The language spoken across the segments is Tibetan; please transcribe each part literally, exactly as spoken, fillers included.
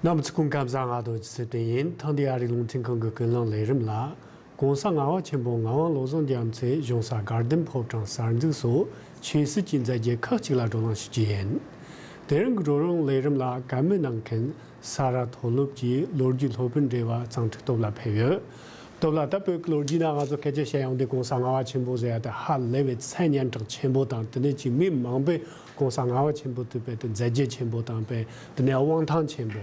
རྣམ་པ་ཚོ་སྐུ་ཁམས་བཟང་། ང་རྡོ་རྗེ་ཚེ་བརྟན་ཡིན། ཐེངས་འདིའི་ཨ་རིའི་རླུང་འཕྲིན་ཁང་གི་ཀུན་གླེང་ལས་རིམ་ལ། ༸གོང་ས་ལྔ་པ་ཆེན་པོ་ངག་དབང་བློ་བཟང་རྒྱལ་མཚན་གཞུང་ས་དགའ་ལྡན་ཕོ་བྲང་གསར་འཛུགས་སོགས་ཆོས་སྲིད་ཀྱི་མཛད་རྗེས་ཁག་ཅིག་ལ་བགྲོ་གླེང་ཞུ་རྒྱུ་ཡིན། དེ་རིང་གི་བགྲོ་གླེང་ལས་རིམ་ལ་བཀའ་མོལ་གནང་མཁན་ས་རཱ་མཐོ་སློབ་ཀྱི་ལོ་རྒྱུས་སློབ་དཔོན་བགྲེས་པ་གཙང་ཁྲི་སྟོབས་ལགས་ཕེབས་ཡོད། སྟོབས་ལགས། ད་བོད་ཀྱི་ལོ་རྒྱུས་ནང་ང་ཚོ་སྐད་ཆ་བཤད་ཡོང་དུས་༸གོང་ས་ལྔ་པ་ཆེན་པོ་ཟེར་ཡ་དེ་ཧ་ལས་པའི་མཚན་སྙན་གྲགས་ཆེན་པོ་དང་། དེ་ནས་ཅིག་མི་མང་པོས་༸གོང་ས་ལྔ་པ་ཆེན་པོ་དེ་བས་དེ་མཛད་རྗེས་ཆེན་པོ་དང་བས་དེ་ནས་དབང་ཐང་ཆེན་པོ།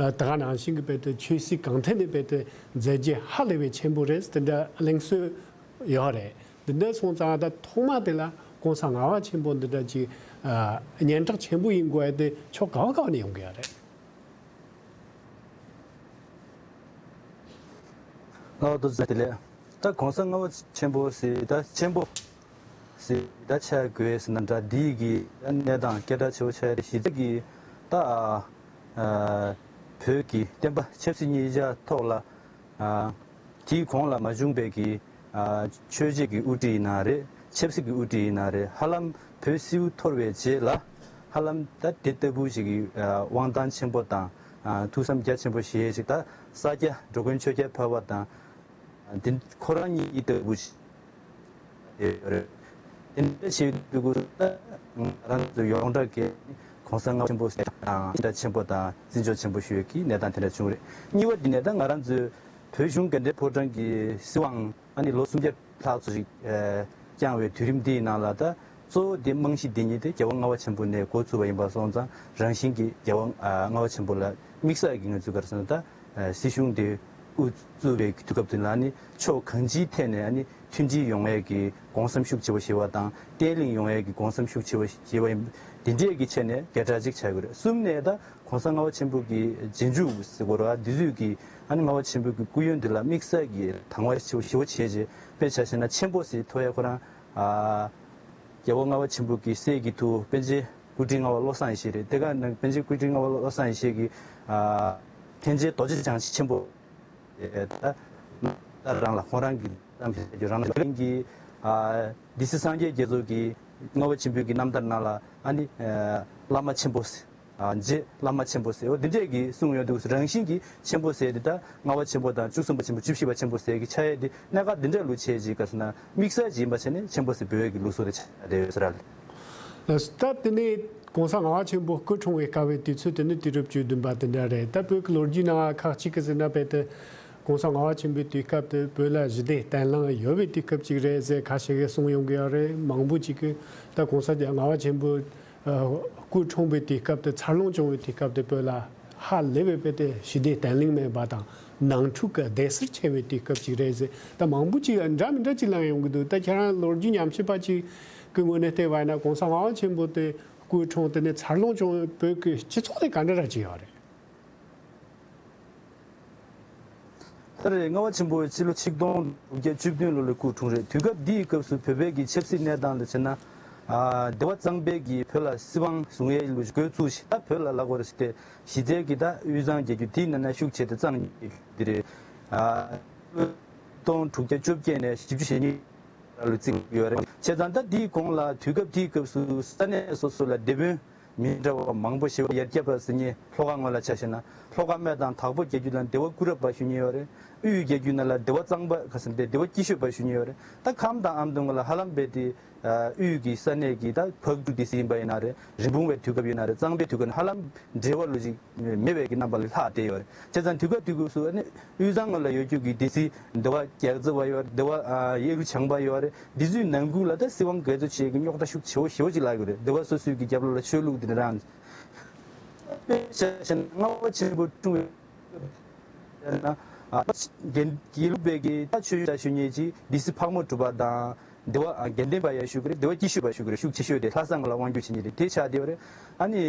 ཨ། ད་ག་ནང་བཞིན་གྱི་བས་དེ་ཆོས་སྲིད་གང་ཐད་ནས་བས་དེ་མཛད་རྗེས་ཧ་ལས་པའི་ཆེན་པོ་རེད། དེ་འདྲ་གླེང་སྲོལ་ཡོད་རེད། དེ་འདྲ་སོང་ཙང་ད་ཐོག་མ་དེ་ལ་༸གོང་ས་ལྔ་པ་ཆེན་པོ་འདི་འདྲ་ཅིག་ཨ། སྙན་གྲགས་ཆེན་པོ་ཡིན་དགོས་ཡ་དེ་ཕྱོགས་ག་བ་ག་བ་ནས་ཡོང་གི་ཡོད་རེད། ཨོ། ཏོ་ཟེར་དེ་ལས་ད་༸གོང་ས་ལྔ་པ་ཆེན་པོ་ཟེར། ད་ཆེན་པོ་ཟེར་ད་ཆ་དགོས་ཟེར་ན་འདྲ། འདི་གི་གནས་སྟངས་སྐད་གྲགས་ཆེ་བོ་ཆགས་ཡ་དེ་གཞི་རྩ་གི་ད་ཨ། བོད་ཀྱི་བསྟན་པ་ཆབ་སྲིད་གཉིས་ཆ་ཐོག་ལ། ཨ། དེའི་གོང་ལ་མ་བྱུང་བའི་གི། ཨ། ཆོས་བྱེད་ཀྱི་དབུ་ཁྲིད་ཡིན་ན་རེད། ཆབ་སྲིད་ཀྱི་དབུ་ཁྲིད་ཡིན་ན་རེད། ཧ་ལམ་བོད་སིལ་བུ་འཐོར་བའི་རྗེས་ལ་ཧ་ལམ་ད་དེ་ལྟ་བུ་ཞིག་གི། ཨ། དབང་ཐང་ཆེན་པོ་དང་། ཨ། ཐུགས་བསམ་རྒྱ་ཆེན་པོ་བཞེས་ཞིག་ད་ས་སྐྱ་འགྲོ་མགོན་ཆོས་རྒྱལ་འཕགས་པ་དང་། ཨ། དེ་ཁོ་རང་གཉིས་ལྟ་བུ་ཞིག་ཡོད་རེད། དེ་འདྲ་བྱེད་དུས་ད་ང་རང་ཚོ་ཡོངས་གྲགས་ཀྱི་༸གོང་ས་ལྔ་པ་ཆེན་པོ་ཟེར་དང་སྙན་གྲགས་ཆེན་པོ་དང་བརྩི་འཇོག་ཆེན་པོ་ཞུ་ཡས་ཀྱི་གནས་སྟངས་དེ་འདྲ་བྱུང་རེད། གཉིས་པ་འདི་ནས་ད་ང་རང་ཚོའི་བོད་གཞུང་དགའ་ལྡན་ཕོ་བྲང་གི་སྲིད་དབང་ཨ་ནི་ལོ་སུམ་བརྒྱ་ལྷག་ཙམ་ཞིག་ཨ། བསྐྱངས་པའི་དུས་རིམ་འདིའི་ནང་ལ་ད་གཙོ་བོ་དེ་རྨང་གཞི་འདི་ཉིད་དེ་རྒྱལ་བ་ལྔ་པ་ཆེན་པོ་ནས་འགོ་བཙུགས་པ་ཡིན་པ་སོང་ཙང་། རང་བཞིན་གྱིས་རྒྱལ་བ་ཨ། ལྔ་པ་ཆེན་པོ་ལ་དམིགས་བསལ་གྱི་ང་ཚོས་ག་རེ་ཟེར་ན་ད། ཨ། སྲིད་གཞུང་དེ་དབུ་བཙུགས་པའི་དུས་སྐབས་དེ་ལ་ནི་ཕྱོགས་གང་ཅིའི་ཐད་ནས་ཨ་ནི་མཐུན་སྒྲིལ་ཡོང་ཡས་ཀྱི་དགོངས་བསམ་ཤུགས་ཆེ་བོ་བཞེས་པ་དང་། བརྟན་ལྷིང་ཡོང་ཡས་ཀྱི་དགོངས་བསམ་ཤུགས་ཆེ་བོ་བཞེས་པ་ཡིན། དེ་འདྲས་ཀྱི་ཆ་ནས་སྐད་གྲགས་ཅིག་ཆགས་ཀྱི་རེད། གསུམ་ནས་ད་༸གོང་ས་ལྔ་པ་ཆེན་པོ་གི་རྗེས་འཇུག་ཟེར་དགོས་རེད་བ། འདི་ཚོས་ཀྱི་ཨ་ནི་ལྔ་པ་ཆེན་པོ་གི་སྐུ་ཡོན་འདི་ལ་དམིགས་བསལ་གྱི་དང་བ་ཞེ་པོ་བྱས་རྗེས། དཔེ་ཆ་བཞག་ན་ཆེན་པོ་ཟེར་ཐོགས་ཡ་ཁོ་རང་ཨ། རྒྱལ་བ་ལྔ་པ་ཆེན་པོ་གི་སྲས་ཀྱི་ཐུ་བོ་པཎ་ཆེན་སྐུ་ཕྲེང་ལྔ་པ་བློ་བཟང་ཡེ་ཤེས་རེད། དེ་ག་ནང་པཎ་ཆེན་སྐུ་ཕྲེང་ལྔ་པ་བློ་བཟང་ཡེ་ཤེས་ཀྱི་ཨ། མཁན་ཆེན་རྡོ་རྗེ་འཆང་ཆེན་པོ། ཨེ། ད་ད་རང་ལ་ཁོང་རང་གི་རྣམ་ཐར་རྒྱུད་རང་ལ་ཡོད་མཁན་གྱི་ཨ། སྡེ་སྲིད་སངས་རྒྱས་རྒྱ་མཚོ་གིས་ལྔ་པ་ཆེན་པོའི་གི་རྣམ་ཐར་ནང་ལ་ཨ་ནི་ཨ། བླ་མ་ཆེན་པོ་ཟེར། ཨ། རྗེ་བླ་མ་ཆེན་པོ་ཟེར། འོ་འདི་འདྲས་ཀྱི་གསུངས་ཡོང་དུས་རང་བཞིན་གྱིས་ཆེན་པོ་ཟེར་དེ་ད་ལྔ་པ་ཆེན་པོ་དང་བཅུ་གསུམ་པ་ཆེན་པོ་བཅུ་བཞི་པ་ཆེན་པོ་ཟེར་གྱི་ཆ་ཡས་དེ་གནད་འགག་འདི་འདྲས་ལུགས་བྱས་ཅིག་ག་ཟེར་ན་དམིགས་བསལ་ཅིག་ཡིན་པ་བྱས་ནས་ཆེན་པོ་ཟེར་འབོད་ཀྱི་ལུགས་སྲོལ་དེ་ཆགས་བསྡད་ཡོད་ཟེར་ར་ལགས། ད་དེ་ནས་༸གོང་ས་ལྔ་པ་ཆེན་པོ་སྐུ་འཁྲུངས་པའི་སྐབས་ཀྱི་དུས་ཚོད་དེ་ནི་དུས་རབས་བཅུ་བདུན་པ་དེ་འདྲ་རེད། ད་བོད་ཀྱི་ལོ་རྒྱུས་ནང་ཁག་ཅིག་གི་ཟེར་ན་དཔེ་དེ་༸གོང་ས་ལྔ་པ་ཆེན་པོའི་དུས་སྐབས་དེ་བོད་ལ་ཞི་བདེ་བརྟན་ལྷིང་ཡོད་པའི་དུས་སྐབས་ཅིག་རེད་ཟེར་ཁ་ཤས་ཀྱིས་གསུངས་ཡོང་གི་ཡོད་རེད། མང་པོ་ཅིག་གིས་ད་༸གོང་ས་ལྔ་པ་ཆེན་པོ་སྐུ་འཁྲུངས་པའི་དུས་སྐབས་དེ་འཚར་ལོངས་བྱུང་བའི་དུས་སྐབས་དེ་བོད་ལ་ཧ་ལས་པའི་དཔེ་དེ་ཞི་བདེ་བརྟན་ལྷིང་མེད་པ་དང་། ནང་འཁྲུག་གི་སྡེ་སྲིད་ཆེ་བའི་དུས་སྐབས་ཅིག་རེད་ཟེར། ད་མང་པོ་ཅིག་འདྲ་མི་འདྲ་ཅིག་གླེང་ཡོང་གི་འདུག་ད་ཁྱེད་རང་ལོ་རྒྱུས་ཉམས་ཞིབ་པ་ཅིག་གི་ངོས་ནས་བལྟས་པ་ཡིན་ན་༸གོང་ས་ལྔ་པ་ཆེན་པོ་དེ་སྐུ་འཁྲུངས་དེ་ནས་འཚར་ལོངས་བྱུང་བའི་བོད་ཀྱི་སྤྱི་ཚོགས་དེ་ག་འདྲ་ར་ཅིག་ཡོད་རེད། ད་རེས་ལྔ་པ་ཆེན་པོ་ཕྱི་ལོ་ཆིག་སྟོང་དྲུག་བརྒྱ་བཅུ་བདུན་ལོ་ལ་སྐུ་འཁྲུངས་རེད། དུས་སྐབས་འདིའི་སྐབས་སུ་བོད་པའི་གི་ཆབ་སྲིད་གནས་སྟངས་ལ་བྱས་ན། ཨ། སྡེ་པ་གཙང་པའི་གི་བོད་ལ་སྲིད་དབང་བཟུང་ཡས་ལུགས་འགོ་བཙུགས་ཤིང་། ད་བོད་ལ་ལབ་དགོས་རེད་ཟེར་ཏེ་གཞི་རྩའི་གི་ད་དབུས་གཙང་རྒྱལ་རྒྱུད་དེའི་ནང་ན་ཤུགས་ཆེ་སྟེ་གཙང་རྒྱལ་རྒྱུད་དེ་རེད། ཨ། སྟོང་དྲུག་བརྒྱ་བཅོ་བརྒྱད་ནས་བཞི་བཅུ་ཞེ་གཉིས་ལ་བརྩིས་ཡོད་རེད། བྱས་ཙང་ད་འདིའི་གོང་ལ་དུས་སྐབས་དེའི་སྐབས་སུ་ས་གནས་སོ་སོ་ལ་སྡེ་དཔོན་མི་འདྲ་བ་མང་པོ་ཞེ་པོ། ཡར་རྒྱ་པ་ཟེར་མཁན་ལྷོ་ཁ་ངོས་ལ་ཆ་བཞག་ན་ལྷོ་ཁ་སྨད་དང་དྭགས་པོ་རྒྱལ་རྒྱུད་ལ་སྡེ་པ་སྐུ་རབ་པ་ཞུ་མཁན་ཡོད་རེད། དབུས་རྒྱལ་རྒྱུད་ནང་ལ་སྡེ་པ་གཙང་པ་ག་ཟེར་ཏེ་སྡེ་པ་སྐྱིད་ཤོད་པ་ཞུ་མཁན་ཡོད་རེད། ད་ཁམས་དང་ཨ་མདོ་ངོས་ལ་ཧ་ལམ་རྦད་དེ། ཨ། དབུས་ཀྱི་ས་གནས་ཀྱི་ད་ཕག་གྲུ་སྡེ་སྲིད་ཡིན་པ་ཡིན་ན་རེད། རིན་སྤུངས་པའི་དུས་སྐབས་ཡིན་ན་རེད། གཙང་པའི་དུས་སྐབས་ནི་ཧ་ལམ་འབྲེལ་བ་ལོ་ཅིག་མེད་པའི་གི་རྣམ་པ་ལ་ལྷག་བསྡད་ཡོད་རེད། བྱས་ཙང་དུས་སྐབས་དུས་སྐབས་སུ་ཨ་ནི་དབུས་གཙང་ངོས་ལ་ཡོད་རྒྱུ་གི་སྡེ་སྲིད་སྡེ་པ་རྒྱ་ཚ་པ་ཡོད་རེད། སྡེ་པ། ཨ། གཡག་རུ་བྱང་པ་ཡོད་རེད། འདི་ཚོའི་ནང་ཁུལ་ལ་ད་སྲིད་དབང་འགལ་འཛོལ་བྱེད་ཀྱི་རྙོག་དྲ་ཤུགས་ཆེ་བོ་ཞེ་བོ་ཅིག་ལྷག་གི་རེད། སྡེ་པ་སོ་སོའི་གི་རྒྱབ་ལོགས་ལ་ཆོས་ལུགས་འདི་འདྲ་རང་དཔེ་ཆ་བཞག་ན་ལྔ་པ་ཆེན་པོ་འཁྲུངས་པའི་ན། ཨ། དགེ་དགེ་ལུགས་པའི་གི་ད་ཆོས་ལུགས་ཞུ་མཁན་གྱི་སྡེ་སྲིད་ཕག་མོ་གྲུ་པ་དང་། སྡེ་པ་དགེ་ལྡན་པ་ཡང་ཞུ་གི་རེད། སྡེ་པ་སྐྱིད་ཤོད་པ་ཞུ་གི་རེད། ཤུགས་ཆེ་ཤོས་དེ་ལྷ་ས་ངོས་ལ་དབང་སྒྱུར་བྱེད་མཁན་རེད། དེ་ཆགས་བསྡད་པ་རེད། ཨ་ནི་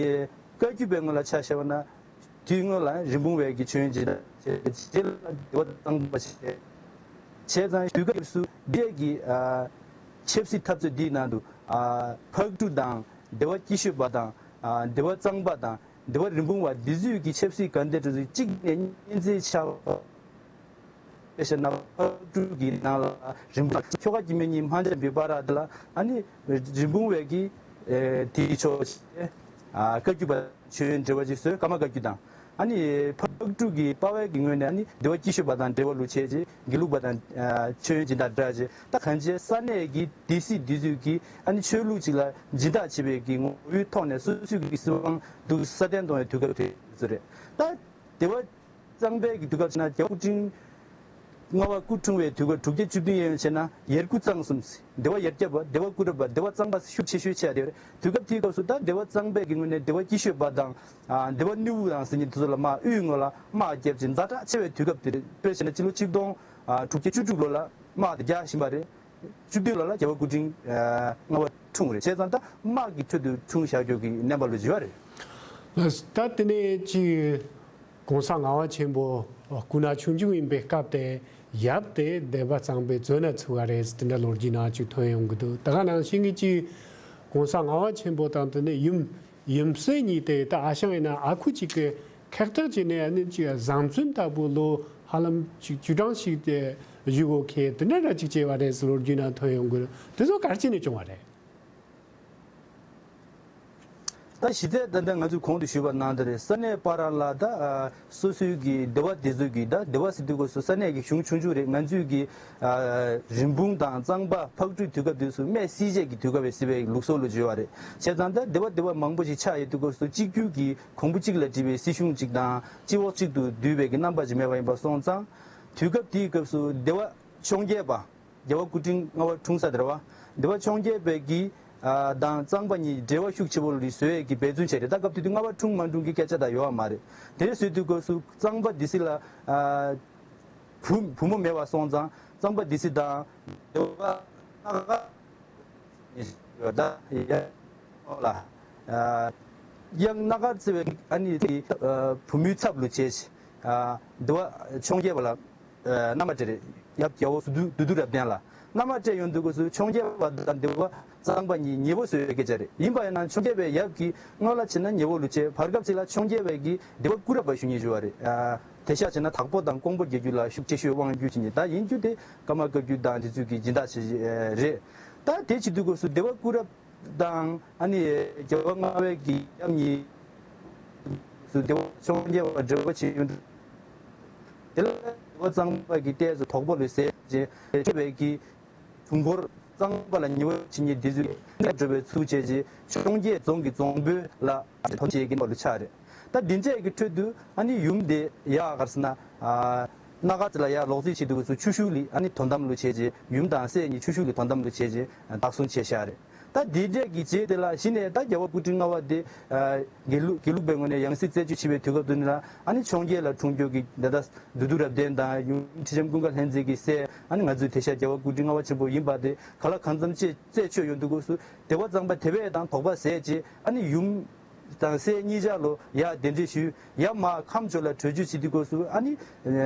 བཀའ་བརྒྱུད་པའི་ངོས་ལ་ཆ་བཞག་པ་ན། དེའི་སྔོན་ལ་རིན་སྤུངས་པའི་གི་མཆོད་ཡོན་རྗེས་དྲན་བྱས། རྗེས་ལ་སྡེ་པ་གཙང་པ་བྱས། བྱས་ཙང་དུས་སྐབས་སུ་འདི་གི། ཨ། ཆབ་སྲིད་འཐབ་རྩོད་འདིའི་ནང་དུ། ཨ། ཕག་གྲུ་དང་སྡེ་པ་སྐྱིད་ཤོད་པ་དང་། ཨ། སྡེ་པ་གཙང་པ་དང་སྡེ་པ་རིན་སྤུངས་པ་འདི་ཚོས་ཀྱི་ཆབ་སྲིད་ག་འདྲ་འགྲོ་ཚུལ་གཅིག་ནས་གཉིས་ཚན་ཆགས། དཔེ་བཞག་ན་ཕག་གྲུ་གི་ནང་ལ་རིན་སྤུངས་ཁྱོ་ག་སྐྱེ་དམན་གཉིས་མ་འཆམ་པའི་བར་དུ་ལ། ཨ་ནི་རིན་སྤུངས་པའི་གི། ཨེ། དེའི་ཕྱོགས་ཀྱི། ཨ། བཀའ་བརྒྱུད་པ་མཆོད་ཡོན་འབྲེལ་བ་ཅིག་བཟོས། ཀརྨ་བཀའ་བརྒྱུད་དང་ ཨ་ནི་ཕག་གྲུ་གི་པ་ཝེ་གི་ངོས་ནས་ཨ་ནི་སྡེ་བ་སྐྱིད་ཤོད་པ་དང་འབྲེལ་བ་ལུ་བྱས་རྗེས་དགེ་ལུགས་པ་དང་ཨ་ཆོས་ཡོན་སྦྱིན་བདག་འདྲ་རྗེས་ད་གང་ཅི་ས་གནས་ཀྱི་སྡེ་སྲིད་འདི་ཚོས་ཀྱི་ཨ་ནི་ཆོས་ལུགས་ཅིག་ལ་སྦྱིན་བདག་བྱེད་པའི་གི་ངོ་བོའི་ཐོག་ནས་སོ་སོའི་གི་སྲིད་དབང་འདུག་སྲ་བརྟན་གཏོང་བའི་དུས་སྐབས་དེ་ཚོ་རེད། ད་སྡེ་བ་གཙང་པའི་གི་དུས་སྐབས་ཕྱིན་ན་རྒྱལ་བ་སྐུ་ཕྲེང་ལྔ་པ་སྐུ་འཁྲུངས་པའི་དུས་སྐབས་དྲུག་བརྒྱ་བཅུ་བདུན་ཡན་ཡོད་ན་ཡར་སྐུ་གཙང་གསུམ། སྡེ་བ་ཡར་རྒྱས་པ། སྡེ་བ་སྐུ་རབ་པ། སྡེ་བ་གཙང་པ་ཤུགས་ཆེ་ཤོས་ཆགས་ཏེ་དུས་སྐབས་དེའི་སྐབས་སུ་ད་སྡེ་བ་གཙང་པའི་གི་ངོས་ནས་སྡེ་བ་སྐྱིད་ཤོད་པ་དང་ཨ་སྡེ་བ་སྣེའུ་དང་ཟེར་མཁན་དེ་ཚོ་ལ་དམག་དབུས་ངོས་ལ་དམག་བརྒྱབ་ཅིང་ཛ་དྲག་ཆེ་བའི་དུས་སྐབས་དེ་རེད། དཔེར་བྱས་ན་སྤྱི་ལོ་ཆིག་སྟོང་དྲུག་བརྒྱ་བཅུ་དྲུག་ལོ་ལ་དམག་དེ་རྒྱག་བཞིན་པ་རེད། བཅུ་བདུན་ལོ་ལ་རྒྱལ་བ་སྐུ་ཕྲེང་ལྔ་པ་འཁྲུངས་རེད། བྱས་ཙང་ད་དམག་གི་ཁྲོད་དུ་འཁྲུངས་བཞག་རྒྱུ་གི་གནས་བབ་ལ་འཇུ་བ་རེད། ལགས་སོ། ད་དེ་ནས་ཅིག་གོང་ས་ལྔ་པ་ཆེན་པོ་སྐུ་ན་ཆུང་ཆུང་ཡིན་པའི་སྐབས་དེ་ཡབ་དེ་སྡེ་པ་གཙང་པའི་མཛོད་ན་ཚུད་པ་རེད་ཟེར་དེ་འདྲ་ལོ་རྒྱུས་ནང་ཅིག་ཐོན་ཡོང་གི་འདུག་ད་ག་ནང་བཞིན་གྱི་ཅིག་གོང་ས་ལྔ་པ་ཆེན་པོ་དང་དེ་ནས་ཡུམ་ཡུམ་སྲས་གཉིས་དེ་ད་ཨ་ཞང་ཡིན་ན་ཨ་ཁུ་གཅིག་གི་ཁེག་ཐག་བྱས་ནས་ཨ་ནི་ཅིག་བཟང་བཙོན་ལྟ་བུ་ལོ་ཧ་ལམ་ཅིག་བཅུ་གྲངས་ཤིག་དེ་བཞུགས་ཡོད་མཁན་དེ་འདྲ་འདྲ་ཅིག་བྱས་པ་རེད་ཟེར་ལོ་རྒྱུས་ནང་ཐོན་ཡོང་གི་རེད། དེ་ཚོ་ག་རེ་བྱས་ནས་བྱུང་བ་རེད། ད་གཞི་རྩའི་ད་ལྟ་ང་ཚོས་གོང་དུ་ཞུས་པ་ནང་ལྟར་རེད། ས་གནས་པ་ར་ལ་ད་ཨ་སོ་སོའི་གི་སྡེ་བ་དེ་ཚོའི་གི་ད་སྡེ་བ་ཟེར་དུས་སྐབས་སུ་ས་གནས་ཀྱི་གཞུང་ཆུང་ཆུང་རེད། ང་ཚོའི་གི་ཨ་རིན་སྤུངས་དང་གཙང་པ་ཕག་གྲུའི་དུས་སྐབས་དུས་སུ་སྨད་སྲིད་བྱུས་ཀྱི་དུས་སྐབས་པའི་སྲིད་པའི་ལུགས་སྲོལ་ལ་འཇུས་པ་རེད། བྱས་ཙང་ད་སྡེ་བ་སྡེ་བ་མང་པོ་ཞིག་ཆགས་ཡོད་དུས་སྐབས་སུ་གཅིག་གྱུར་གྱི་གོང་བུ་གཅིག་ལ་བསྒྲིལ་བའི་སྲིད་གཞུང་གཅིག་དང་སྤྱི་འོག་གཅིག་ཏུ་འདུས་པའི་གི་རྣམ་པ་ཅིག་མེད་པ་ཡིན་པ་སོང་ཙང་དུས་སྐབས་དེའི་སྐབས་སུ་སྡེ་བ་འཕྱོངས་རྒྱས་པ། རྒྱལ་བ་སྐུ་ཕྲེང་ལྔ་པ་འཁྲུངས་ས་དེ་རེད་བ། སྡེ་བ་འཕྱོངས་རྒྱས་པའི་གི་ཨ་དང་གཙང་པ་གཉིས་འབྲེལ་བ་ཤུགས་ཆེ་པོ་ལ་བཟོ་ཡས་ཀྱི་འབད་བརྩོན་བྱས་རེད། ད་སྐབས་དེ་དུས་ལྔ་པ་འཁྲུངས་མ་འཁྲུངས་ཀྱི་སྐད་ཆ་ད་ཡོད་པ་མ་རེད། དེ་བཟོས་དུས་སྐབས་སུ་གཙང་པ་སྡེ་སྲིད་ལ་ཨ་བུ་བུ་མོ་མེད་པ་སོང་ཙང་གཙང་པ་སྡེ་སྲིད་དང་སྡེ་བ་སྣ་དཀར་ཡོད་ད་ཡ་ལ་ཨ་ཡང་སྣ་དཀར་བརྩི་བའི་ཨ་ནི་དེ་ཨ་བུ་མོའི་ཚབ་ལ་བྱས་ཤིང་ཨ་སྡེ་བ་འཕྱོངས་རྒྱས་པ་ལ། ཨ་མནའ་མ་སྤྲད་རེད། ཡབ་རྒྱལ་པོ་བདུད་བདུད་འདུལ་རབ་བརྟན་ལ་མནའ་མ་སྤྲད་ཡོང་དུས་སྐབས་སུ་འཕྱོངས་རྒྱས་པ་དང་སྡེ་བ་གཙང་པ་གཉིས་ཉེ་པོ་བཟོ་བའི་སྐད་ཆ་རེད། ཡིན་པ་ཡིན་ན་འཕྱོངས་རྒྱས་པའི་ཡབ་ཀྱིས་སྔོན་ལ་བྱས་ན་ཉེ་པོ་ལུ་བྱས། བར་སྐབས་ཅིག་ལ་འཕྱོངས་རྒྱས་པའི་གི་སྡེ་བ་སྐུ་རབ་པ་ཞུ་མཁན་ཞུ་བ་རེད། ཨ་དེ་ཤ་བྱས་ན་དྭགས་པོ་དང་ཀོང་པོ་རྒྱལ་རྒྱུད་ལ་ཤུགས་ཆེ་ཤོས་དབང་བསྒྱུར་བྱེད་མཁན། ད་ཡིན་རྒྱུ་དེ་ཀརྨ་བཀའ་བརྒྱུད་དང་དེ་ཚོའི་གི་སྦྱིན་བདག་བྱེད་རེད། ད་དེ་བྱེད་དུས་སྐབས་སུ་སྡེ་བ་སྐུ་རབ་དང་ཨ་ནི་རྒྱལ་བ་ལྔ་པའི་གི་ཡབ་གཉིས་སུ་སྡེ་བ་འཕྱོངས་རྒྱས་པ་འབྲེལ་བ་བྱེད་ཡོང་དུས། དེ་ལ་སྡེ་བ་གཙང་པ་གི་ལྟས་སུ་དོག་པོ་ལུས་ཟེར་རྗེས་ཆོས་པའི་གི་དུས་འཁོར་གཙང་པ་ལ་ཉེ་བ་ཕྱི་ཉིན་འདི་ཚོས་འགྲོ་བའི་ཚུལ་བྱས་རྗེས་འཕྱོངས་རྒྱས་རྫོང་གི་རྫོང་དཔོན་ལ་དོ་དམ་བྱེད་ཀྱི་པ་ལུ་ཆགས་རེད། ད་འདི་འདྲས་ཀྱི་ཁྲོད་དུ་ཨ་ནི་ཡུམ་དེ་ཡག་གར་སོང་ན་ཨ་སྣ་དཀར་རྩེ་ལ་ཡར་ལོག་རྩིས་བྱེད་དུས་སུ་ཆུ་ཤུགས་ལི་ཨ་ནི་དོ་དམ་ལུ་བྱས་རྗེས་ཡུམ་དང་སྲས་གཉིས་ཆུ་ཤུགས་ལི་དོ་དམ་ལུ་བྱས་རྗེས་བདག་བཟུང་བྱས་བཞག་རེད། ད་འདི་འདྲས་ཀྱི་རྗེས་དེ་ལ་གཞི་ནས་ད་རྒྱལ་བ་སྐུ་ཕྲེང་ལྔ་པ་དེ་ཨ་དགེ་ལུགས་དགེ་ལུགས་པའི་ངོས་ནས་ཡང་སྲིད་རྩད་གཅོད་བྱེད་པའི་དུས་སྐབས་དེ་ནི་ལ་ཨ་ནི་འཕྱོངས་རྒྱས་ལ་འཁྲུངས་རྒྱུ་གི་དེ་ད་བདུད་འདུལ་རབ་བརྟན་དང་ཡུམ་ཁྲི་ལྕམ་ཀུན་དགའ་ལྷ་མཛེས་ཀྱི་སྲས་ཨ་ནི་ང་ཚོའི་དེ་ཤ་རྒྱལ་བ་སྐུ་ཕྲེང་ལྔ་པ་ཆེན་པོ་ཡིན་པ་དེ་ག་ལ་གང་འཚམ་ཅིག་རྩད་ཆོད་ཡོང་དུས་སྐབས་སུ་སྡེ་བ་གཙང་པ་དེ་བས་དང་དོགས་པ་ཟད་ཅིག་ཨ་ནི་ཡུམ་དང་སྲས་གཉིས་ཆ་ལོ་ཡར་གདན་འདྲེན་ཞུས། ཡར་མར་ཁམས་ཕྱོགས་ལ་བྲོས་བྱོལ་བྱེད་དུས་སྐབས་སུ་ཨ་ནི་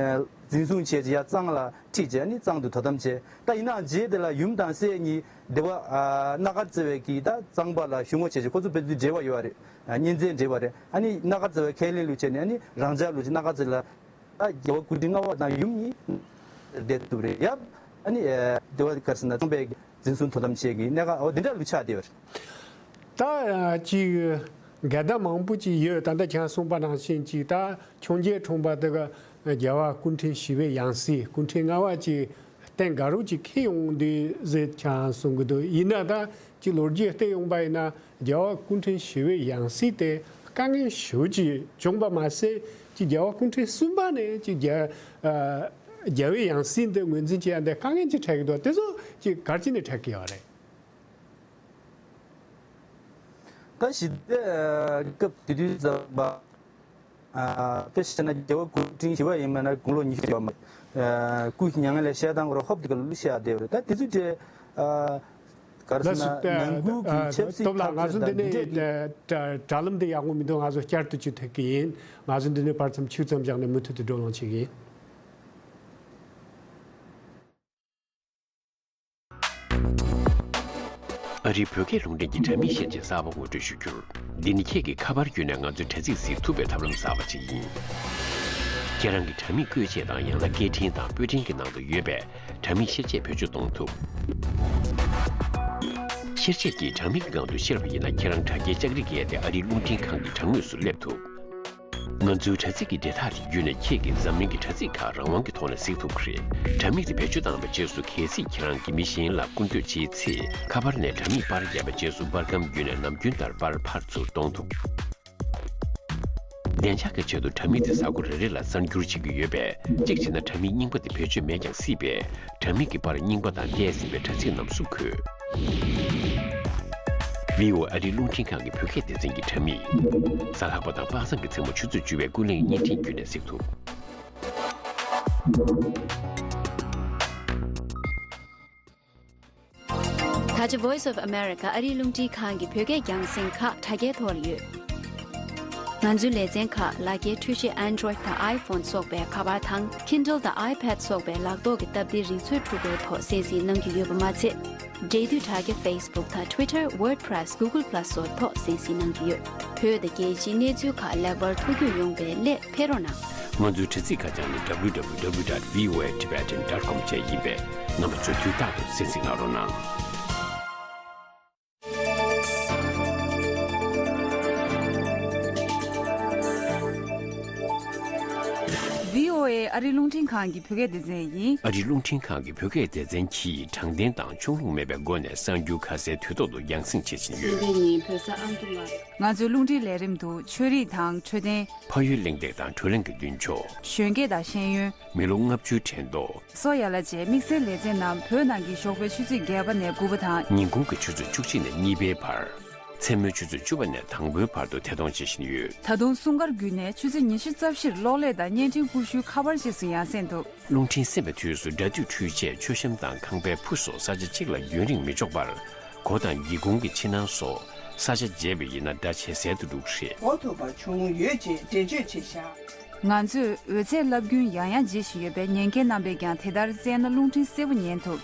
འཛིན་བཟུང་བྱས་རྗེས་ཡར་གཙང་ལ་ཁྲིད་རྗེས་ཨ་ནི་གཙང་དུ་དོ་དམ་བྱས། ད་ཡིན་ནའང་རྗེས་དེ་ལ་ཡུམ་དང་སྲས་གཉིས་སྡེ་བ་ཨ་སྣ་དཀར་རྩེ་བའི་གི་ད་གཙང་པ་ལ་ཞུ་ངོ་བྱས་རྗེས་ཁོ་ཚོ་ཕན་ཚུན་འབྲེལ་བ་ཡོད་པ་རེད། ཨ་གཉེན་ཚན་འབྲེལ་བ་རེད། ཨ་ནི་སྣ་དཀར་རྩེ་བའི་ཁས་ལེན་ལུ་བྱས་ནས་ཨ་ནི་རང་ཅག་ལུ་ཅིག་སྣ་དཀར་རྩེ་ལ་ད་རྒྱལ་བ་སྐུ་ཕྲེང་ལྔ་པ་དང་ཡུམ་གཉིས་བསྡད་འདུག་རེད། ཡབ་ཨ་ནི་ཨ་སྡེ་བ་གར་སོང་ན་གཙང་པའི་འཛིན་བཟུང་དོ་དམ་བྱེད་ཀྱི་གནད་འགག་འོ་འདི་འདྲ་ལུ་ཆགས་བསྡད་པ་རེད། ད་ཅིག་འགལ་ཟླ་མང་པོ་ཅིག་ཡོད། ད་ལྟ་ཁྱེད་རང་གསུངས་པ་ནང་བཞིན་ཅིག་ད་འཕྱོངས་རྒྱས་འཁྲུངས་པ་དེ་ག་རྒྱལ་བ་སྐུ་ཕྲེང་བཞི་པའི་ཡང་སྲིད་སྐུ་ཕྲེང་ལྔ་པ་ཅིག་གཏན་འགལ་རོགས་ཅིག་འཁེལ་ཡོང་དུས་ཟེར་ཁྱེད་རང་གསུང་གི་འདུག་ཡིན་ན་ད་ཅིག་ལོ་རྒྱུས་བལྟས་ཡོང་པ་ཡིན་ན་རྒྱལ་བ་སྐུ་ཕྲེང་བཞི་པའི་ཡང་སྲིད་དེ་དཀའ་ངལ་ཞེ་པོ་ཅིག་བྱུང་པ་མ་ཟད་ཅིག་རྒྱལ་བ་སྐུ་ཕྲེང་གསུམ་པ་ནས་ཅིག་རྒྱལ་ཨ་རྒྱལ་བའི་ཡང་སྲིད་འདི་ངོས་འཛིན་བྱེད་ཡ་འདི་དཀའ་ངལ་ཅིག་འཕྲད་ཀྱི་འདུག་དེ་ཚོ་ཅིག་ག་རེ་བྱས་ནས་འཕྲད་ཀྱི་ཡོད་རེད། ད་ཞི་བདེ་སྐབས་དེ་དུས་ཙམ་པ། དཔེ་བཤད་ན་རྒྱལ་བ་སྐུ་ཕྲེང་བཞི་པ་ཡིན་མིན་ན་དགུང་ལོ་ཉི་ཤུ་ཡོད་མ་རེད། སྐུ་མྱ་ངན་ལས་བཤད་སྟངས་ཁོ་ར་ཧོབ་དེ་ག་ལུ་བཤད་བསྡད་ཡོད་རེད། ད་དེ་ཚོ་དེ་ག་རེ་ཟེར་ན་ནང་ཁུལ་གྱི་ཆབ་སྲིད་ཐབས་ཤེས་དང་འདི་འདྲས་ཀྱི་དྲ་ལམ་འདི་ཡག་པོ་མི་འདུག་ང་ཚོ་བསྐྱར་དུ་ཅིག་ཐུག་གི་ཡིན། ང་ཚོ་འདི་ནས་བར་མཚམས་ཆུ་ཙམ་བཞག་ནས་མུ་མཐུད་དུ་བགྲོ་གླེང་བྱེད་ཀྱི་ཡིན། ཨ་རིའི་བོད་སྐད་རླུང་འཕྲིན་གྱི་དྲ་མིག་བཤད་བྱེད་གསར་པ་ངོ་སྤྲོད་ཞུ་རྒྱུར། འདི་ནི་ཁྱེད་ཀྱིས་ཁ་པར་བརྒྱུད་ནས་ང་ཚོའི་དྲ་ཚིགས་གཟིགས་ཐུབ་པའི་ཐབས་ལམ་གསར་པ་ཅིག་ཡིན། ཁྱེད་རང་གི་དྲ་མིག་བཀོད་ཆས་དང་ཡང་ན་སྐད་འཕྲིན་དང་པོད་འཕྲིན་གྱི་ནང་དུ་ཡོད་པའི་དྲ་མིག་བཤེར་ཆས་བེད་སྤྱོད་གཏོང་ཐུབ། བཤེར་ཆས་ཀྱིས་དྲ་མིག་གི་སྒང་དུ་བཤེར་བ་ཡིན་ན་ཁྱེད་རང་དྲ་རྒྱའི་ལྕགས་རི་བརྒལ་ཏེ་ཨ་རིའི་རླུང་འཕྲིན་ཁང་གི་དྲ་ངོས་སུ་སླེབས་ཐུབ། ང་ཚོའི་དྲ་ཚིགས་ཀྱི་འབྲེལ་ཐག་དེ་བརྒྱུད་ནས་ཁྱེད་ཀྱིས་འཛམ་གླིང་གི་དྲ་ཚིགས་ཁག་རང་དབང་གི་ཐོག་ནས་གཟིགས་ཐུབ་ཀྱི་རེད། དྲ་མིག་དེ་བེད་སྤྱོད་བཏང་བའི་རྗེས་སུ། གལ་སྲིད་ཁྱེད་རང་གིས་མི་གཞན་ལ་སྐུར་འདེབས་བྱེད་ཚེ། ཁ་པར་ནས་དྲ་མིག་པར་བརྒྱབ་པའི་རྗེས་སུ། པར་སྒམ་བརྒྱུད་ནས་ནམ་རྒྱུན་ལྟར་པར་ཕར་ཚུར་གཏོང་ཐུབ། བདེ་འཇགས་ཀྱི་ཆེད་དུ་དྲ་མིག་དེ་གཟའ་འཁོར་རེ་རེ་ལ་གསར་འགྱུར་བྱེད་ཀྱི་ཡོད་པས། གཅིག་བྱས་ན་དྲ་མིག་རྙིང་པ་དེ་བེད་སྤྱོད་མེད་ཀྱང་སྲིད་པས། དྲ་མིག་གི་པར་རྙིང་པ་དང་བལྟས་ཟིན་པའི་དྲ་ཚིགས་རྣམས་སུ་འཁོད། བྷི་ཨོ་ཨེ་ཨ་རིའི་རླུང་འཕྲིན་ཁང་གི་བོད་སྐད་སྡེ་ཚན་གྱི་དྲ་མིག་གཟའ་ལྷག་པ་དང་པ་སངས་ཀྱི་མཚན་མོ་ཆུ་ཚོད་བཅུ་པའི་ཀུན་གླེང་བརྙན་འཕྲིན་བརྒྱུད་ནས་གཟིགས་ཐུབ། ད་ཆ་Voice of America ཨ་རིའི་རླུང་འཕྲིན་ཁང་གི་བོད་སྐད་རྒྱང་སྲིང་ཁག་དྲ་རྒྱའི་ཐོག་ལ་ཡོད། ང་ཚོའི་ལེ་ཚན་ཁག་ལག་འཁྱེར་འཕྲུལ་ཆས་Android་དང་iPhone་སོགས་པའི་ཁ་པར་དང་Kindle་དང་iPad་སོགས་པའི་ལག་ཐོག་གི་སྟབས་བདེའི་རིག་མཛོད་འཕྲུལ་འཁོར་ཐོག་གསན་གཟིགས་གནང་རྒྱུ་ཡོད་པ་མ་ཚད། འབྲེལ་མཐུད་དྲ་རྒྱ་Facebook་དང་Twitter, WordPress, Google Plus་སོགས་ཐོག་གསན་གཟིགས་གནང་རྒྱུ་ཡོད། བོད་དང་རྒྱལ་སྤྱིའི་གནས་ཚུལ་ཁག་ལེགས་པར་ཐོ་འགོད་ཡོང་བའི་སླད་ཕེབས་རོགས་གནང་། ང་ཚོའི་དྲ་ཚིགས་ཁ་བྱང་ནི་W W W dot V O A Tibetan dot com བཅས་ཡིན་པས། རྣམ་པ་ཚོས་དུས་རྟག་ཏུ་གསན་གཟིགས་གནང་རོགས་གནང་། V O A ཨ་རིའི་རླུང་འཕྲིན་ཁང་གི་བོད་སྐད་སྡེ་ཚན་ཡིན། ཨ་རིའི་རླུང་འཕྲིན་ཁང་གི་བོད་སྐད་སྡེ་ཚན་གྱིས་དྲང་བདེན་དང་ཕྱོགས་ལྷུང་མེད་པའི་སྒོ་ནས་གསར་འགྱུར་ཁ་གསལ་དུས་ཐོག་ཏུ་རྒྱང་སྲིང་བྱེད་བཞིན་ཡོད། ང་ཚོའི་རླུང་འཕྲིན་ལས་རིམ་དུ་ཆོས་རིག་དང་འཕྲོད་བསྟེན། ཕ་ཡུལ་གླེང་སྟེགས་དང་བགྲོ་གླེང་གི་མདུན་ཕྱོགས། གཞོན་སྐྱེས་དང་ཤེས་ཡོན། མི་ལོ་ལྔ་བཅུའི་དྲན་ཐོ། སོགས་ཡ་ལ་བཅས་དམིགས་བསལ་ལེ་ཚན་རྣམས་བོད་ནང་གི་ཞོགས་པའི་ཆུ་ཚོད་བརྒྱད་པ་ནས་དགུ་པ་དང་། ཉིན་གུང་གི་ཆུ་ཚོད་བཅུ་གཅིག་ནས་གཉིས་པའི་བར། མཚན་མོའི་ཆུ་ཚོད་བཅུ་པ་ནས་དང་པོའི་བར་དུ་ཐད་གཏོང་བྱེད་བཞིན་ཡོད། ད་དུང་སྲུང་སྐར་བརྒྱུད་ནས་ཆུ་ཚོད་ཉི་ཤུ་རྩ་བཞིར་གློག་ཀླད་དང་བརྙན་འཕྲིན་ཀུ་ཤུའི་ཁ་པར་རྗེས་སུ་ཡང་གསན་ཐུབ། རླུང་འཕྲིན་གསན་པའི་དུས་སུ་སྒྲ་སྡུད་འཕྲུལ་ཆས། མཆོད་བཤམས་དང་ཁང་པའི་ཕུ་སོགས་ས་ཆ་གཅིག་ལ་རྒྱུན་རིང་མི་འཇོག་པར། སྒོ་དང་སྒེའུ་ཁུང་གི་ཕྱི་ནང་སོགས་ས་ཆ་བརྗེས་པ་ཡིན་ན་སྒྲ་ཇེ་གསལ་དུ་འགྲོ་གི་རེད། གོ་ཐུབ་པ་བྱུང་ཡོད་ཅེས་འགྲེལ་བརྗོད་བྱས་བཞག། ང་ཚོས་འོད་ཚད་རླབས་རྒྱུན་ཡང་ཡང་འབྱེད་བཞིན་ཡོད་པས། ཉན་མཁན་རྣམ་པས་ཀྱང་དེ་ལྟར་བཙལ་ན་རླུང་འཕྲིན་གསལ་པོ་ཉན་ཐུབ།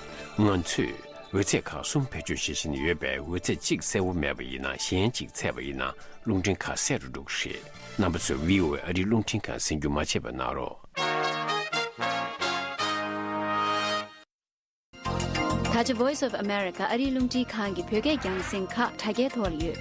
ང་ཚོས་འོད་ཚད་ཁག་གསུམ་བེད་སྤྱོད་བྱེད་བཞིན་ཡོད་པས། འོད་ཚད་གཅིག་གསལ་པོ་མེད་པ་ཡིན་ན་གཞན་གཅིག་ཚད་པ་ཡིན་ན་རླུང་འཕྲིན་ཁ་གསལ་རུ་འགྲོ་གི་རེད། རྣམ་པ་ཚོས་V O A ཨ་རིའི་རླུང་འཕྲིན་ཁང་གསན་རྒྱུ་མ་བརྗེད་པ་གནང་རོགས། ད་ཆ་Voice of America ཨ་རིའི་རླུང་འཕྲིན་ཁང་གི་བོད་སྐད་རྒྱང་སྲིང་ཁག་དྲ་རྒྱའི་ཐོག་ལ་ཡོད།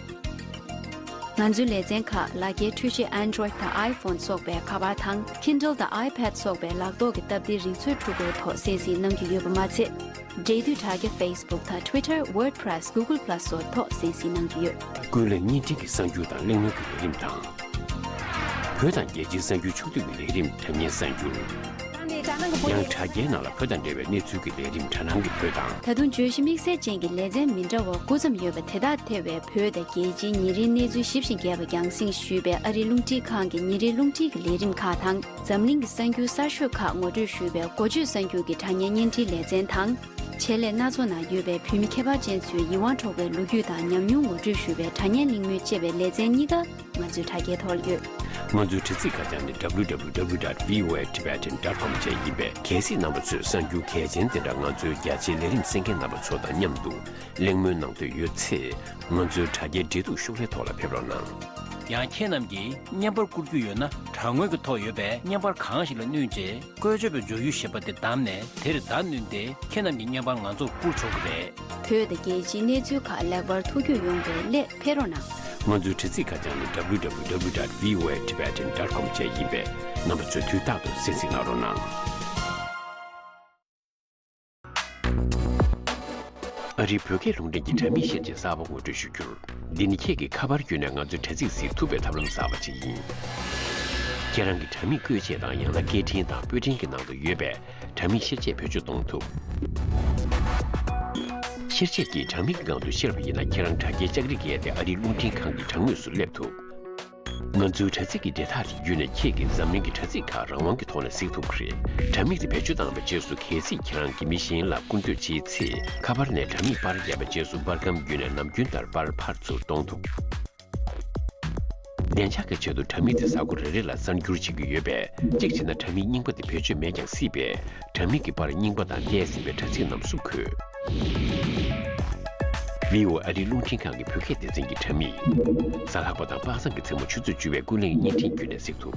ང་ཚོའི་ལེ་ཚན་ཁག་ལག་འཁྱེར་འཕྲུལ་ཆས་Android་དང་iPhone་སོགས་པའི་ཁ་པར་དང་Kindle་དང་iPad་སོགས་པའི་ལག་ཐོག་གི་སྟབས་བདེའི་རིག་མཛོད་འཕྲུལ་འཁོར་ཐོག་གསན་གཟིགས་གནང་རྒྱུ་ཡོད་པ་མ་ཚད། འབྲེལ་མཐུད་དྲ་རྒྱ་Facebook་དང་Twitter, WordPress, Google Plus་སོགས་ཐོག་གསན་གཟིགས་གནང་རྒྱུ་ཡོད། ཀུན་གླེང་བརྙན་འཕྲིན་གྱི་གསར་འགྱུར་དང་གླེང་མོལ་གྱི་ལས་རིམ་དང་། བོད་དང་རྒྱལ་སྤྱིའི་གསར་འགྱུར་ཕྱོགས་བསྡུས་ཀྱི་ལས་རིམ། དྲ་བརྙན་གསར་འགྱུར། ཡང་དྲ་རྒྱའི་ནང་ལ་བོད་དང་འབྲེལ་བའི་གནས་ཚུལ་གྱི་ལས་རིམ། དྲ་སྣང་གི་བོད་དང་། ད་དུང་བརྗོད་གཞི་དམིགས་བསལ་ཅན་གྱི་ལེ་ཚན་མི་འདྲ་བ་དགུ་ཙམ་ཡོད་པ་དེ་དག་ཐེ་བའི་བོད་དང་རྒྱལ་སྤྱིའི་ཉིན་རེའི་གནས་ཚུལ་ཞིབ་ཅིང་རྒྱས་པ་རྒྱང་སྲིང་ཞུས་པའི་ཨ་རིའི་རླུང་འཕྲིན་ཁང་གི་ཉིན་རེའི་རླུང་འཕྲིན་གྱི་ལས་རིམ་ཁག་དང་། འཛམ་གླིང་གི་གསར་འགྱུར་གསར་ཤོས་ཁག་ངོ་སྤྲོད་ཞུས་པའི་འགོ་བརྗོད་གསར་འགྱུར་གྱི་དྲ་བརྙན་བརྙན་འཕྲིན་ལེ་ཚན་དང་། ཆེད་ལས་སྣ་ཚོགས་ནང་ཡོད་པའི་བོད་མི་ཁྱད་པར་ཅན་ཚོའི་ཡིད་དབང་འཕྲོག་པའི་ལོ་རྒྱུས་དང་ཉམས་མྱོང་ངོ་སྤྲོད་ཞུས་པའི་དྲ་བརྙན་གླེང་མོལ་ཅེས་པའི་ལེ་ཚན་གཉིས་ཀ་ང་ཚོའི་དྲ་རྒྱའི་ཐོག་ལ་ཡོད། ང་ཚོའི་དྲ་ཚིགས་ཁ་བྱང་ནི་W W W dot V O A Tibetan dot com བཅས་ཡིན་པས། གལ་སྲིད་རྣམ་པ་ཚོས་གསར་འགྱུར་གལ་ཆེན་དེ་འདྲ་ང་ཚོའི་རྒྱ་ཆེའི་ལས་རིམ་གསན་མཁན་རྣམ་པ་ཚོ་དང་མཉམ་དུ་གླེང་མོལ་གནང་འདོད་ཡོད་ཚེ། ང་ཚོའི་དྲ་རྒྱའི་འབྲེལ་གཏུག་ཤོག་ལྷེ་ཐོག་ལ་ཕེབས་རོགས་གནང་། ཡང་ཁྱེད་རྣམས་ཀྱིས་བརྙན་པར་བསྐུར་རྒྱུ་ཡོད་ན། དྲ་ངོས་ཀྱི་ཐོག་ཡོད་པའི་བརྙན་པར་གང་ཞིག་ལ་བསྣུན་རྗེས། བཀོལ་སྤྱོད་པའི་འཇུག་ཡུལ་ཞེས་པ་དེ་བདམས་ནས། དེར་བརྡ་བསྣུན་ཏེ་ཁྱེད་རྣམས་ཀྱི་བརྙན་པར་ང་ཚོར་བསྐུར་ཆོག་གི་རེད། བོད་དང་རྒྱལ་སྤྱིའི་གནས་ཚུལ་ཁག་ལེགས་པར་ཐོ་འགོད་ཡོང་བའི་སླད་ཕེབས་རོགས་གནང་། ང་ཚོའི་དྲ་ཚིགས་ཁ་བྱང་ནི་W W W dot V O A Tibetan dot com བཅས་ཡིན་པས། རྣམ་པ་ཚོས་དུས་རྟག་ཏུ་གསན་གཟིགས་གནང་རོགས་གནང་། ཨ་རིའི་བོད་སྐད་རླུང་འཕྲིན་གྱི་དྲ་མིག་བཤེར་དཔྱད་གསར་པ་ངོ་སྤྲོད་ཞུ་རྒྱུར། འདི་ནི་ཁྱེད་ཀྱིས་ཁ་པར་བརྒྱུད་ནས་ང་ཚོའི་དྲ་ཚིགས་གཟིགས་ཐུབ་པའི་ཐབས་ལམ་གསར་པ་ཅིག་ཡིན། ཁྱེད་རང་གི་དྲ་མིག་བཀོལ་ཆས་དང་། ཡང་ན་སྐད་འཕྲིན་དང་པོད་འཕྲིན་གྱི་ནང་དུ་ཡོད་པའི་དྲ་མིག་བཤེར་དཔྱད་བེད་སྤྱོད་གཏོང་ཐུབ། བཤེར་དཔྱད་ཀྱིས་དྲ་མིག་གི་སྒང་དུ་བཤེར་བ་ཡིན་ན། ཁྱེད་རང་དྲ་རྒྱའི་ལྕགས་རི་བརྒལ་ཏེ་ཨ་རིའི་རླུང་འཕྲིན་ཁང་གི་དྲ་ངོས་སུ་སླེབས་ཐུབ། ང་ཚོའི་དྲ་ཚིགས་ཀྱི་འབྲེལ་ཐག་དེ་བརྒྱུད་ནས་ཁྱེད་ཀྱིས་འཛམ་གླིང་གི་དྲ་ཚིགས་ཁག་རང་དབང་གི་ཐོག་ནས་གཟིགས་ཐུབ་ཀྱི་རེད། དྲ་མིག་དེ་བེད་སྤྱོད་བཏང་བའི་རྗེས་སུ། གལ་སྲིད་ཁྱེད་རང་གིས་མི་གཞན་ལ་སྐུར་འདེབས་བྱེད་ཚེ། ཁ་པར་ནས་དྲ་མིག་པར་བརྒྱབ་པའི་རྗེས་སུ། པར་སྒམ་བརྒྱུད་ནས་ནམ་རྒྱུན་ལྟར་པར་ཕར་ཚུར་གཏོང་ཐུབ། བདེ་འཇགས་ཀྱི་ཆེད་དུ་དྲ་མིག་དེ་གཟའ་འཁོར་རེ་རེ་ལ་གསར་འགྱུར་བྱེད་ཀྱི་ཡོད་པས། གཅིག་བྱས་ན་དྲ་མིག་རྙིང་པ་དེ་བེད་སྤྱོད་མེད་ཀྱང་སྲིད་པས། དྲ་མིག་གི་པར་རྙིང་པ་དང་བལྟས་ཟིན་པའི་དྲ་ཚིགས་རྣམས་སུ་འཁོད། བྷི་ཨོ་ཨེ་ཨ་རིའི་རླུང་འཕྲིན་ཁང་གི་བོད་སྐད་སྡེ་ཚན་གྱི་དྲ་མིག་གཟའ་ལྷག་པ་དང་པ་སངས་ཀྱི་མཚན་མོ་ཆུ་ཚོད་བཅུ་པའི་ཀུན་གླེང་བརྙན་འཕྲིན་བརྒྱུད་ནས་གཟིགས་ཐུབ།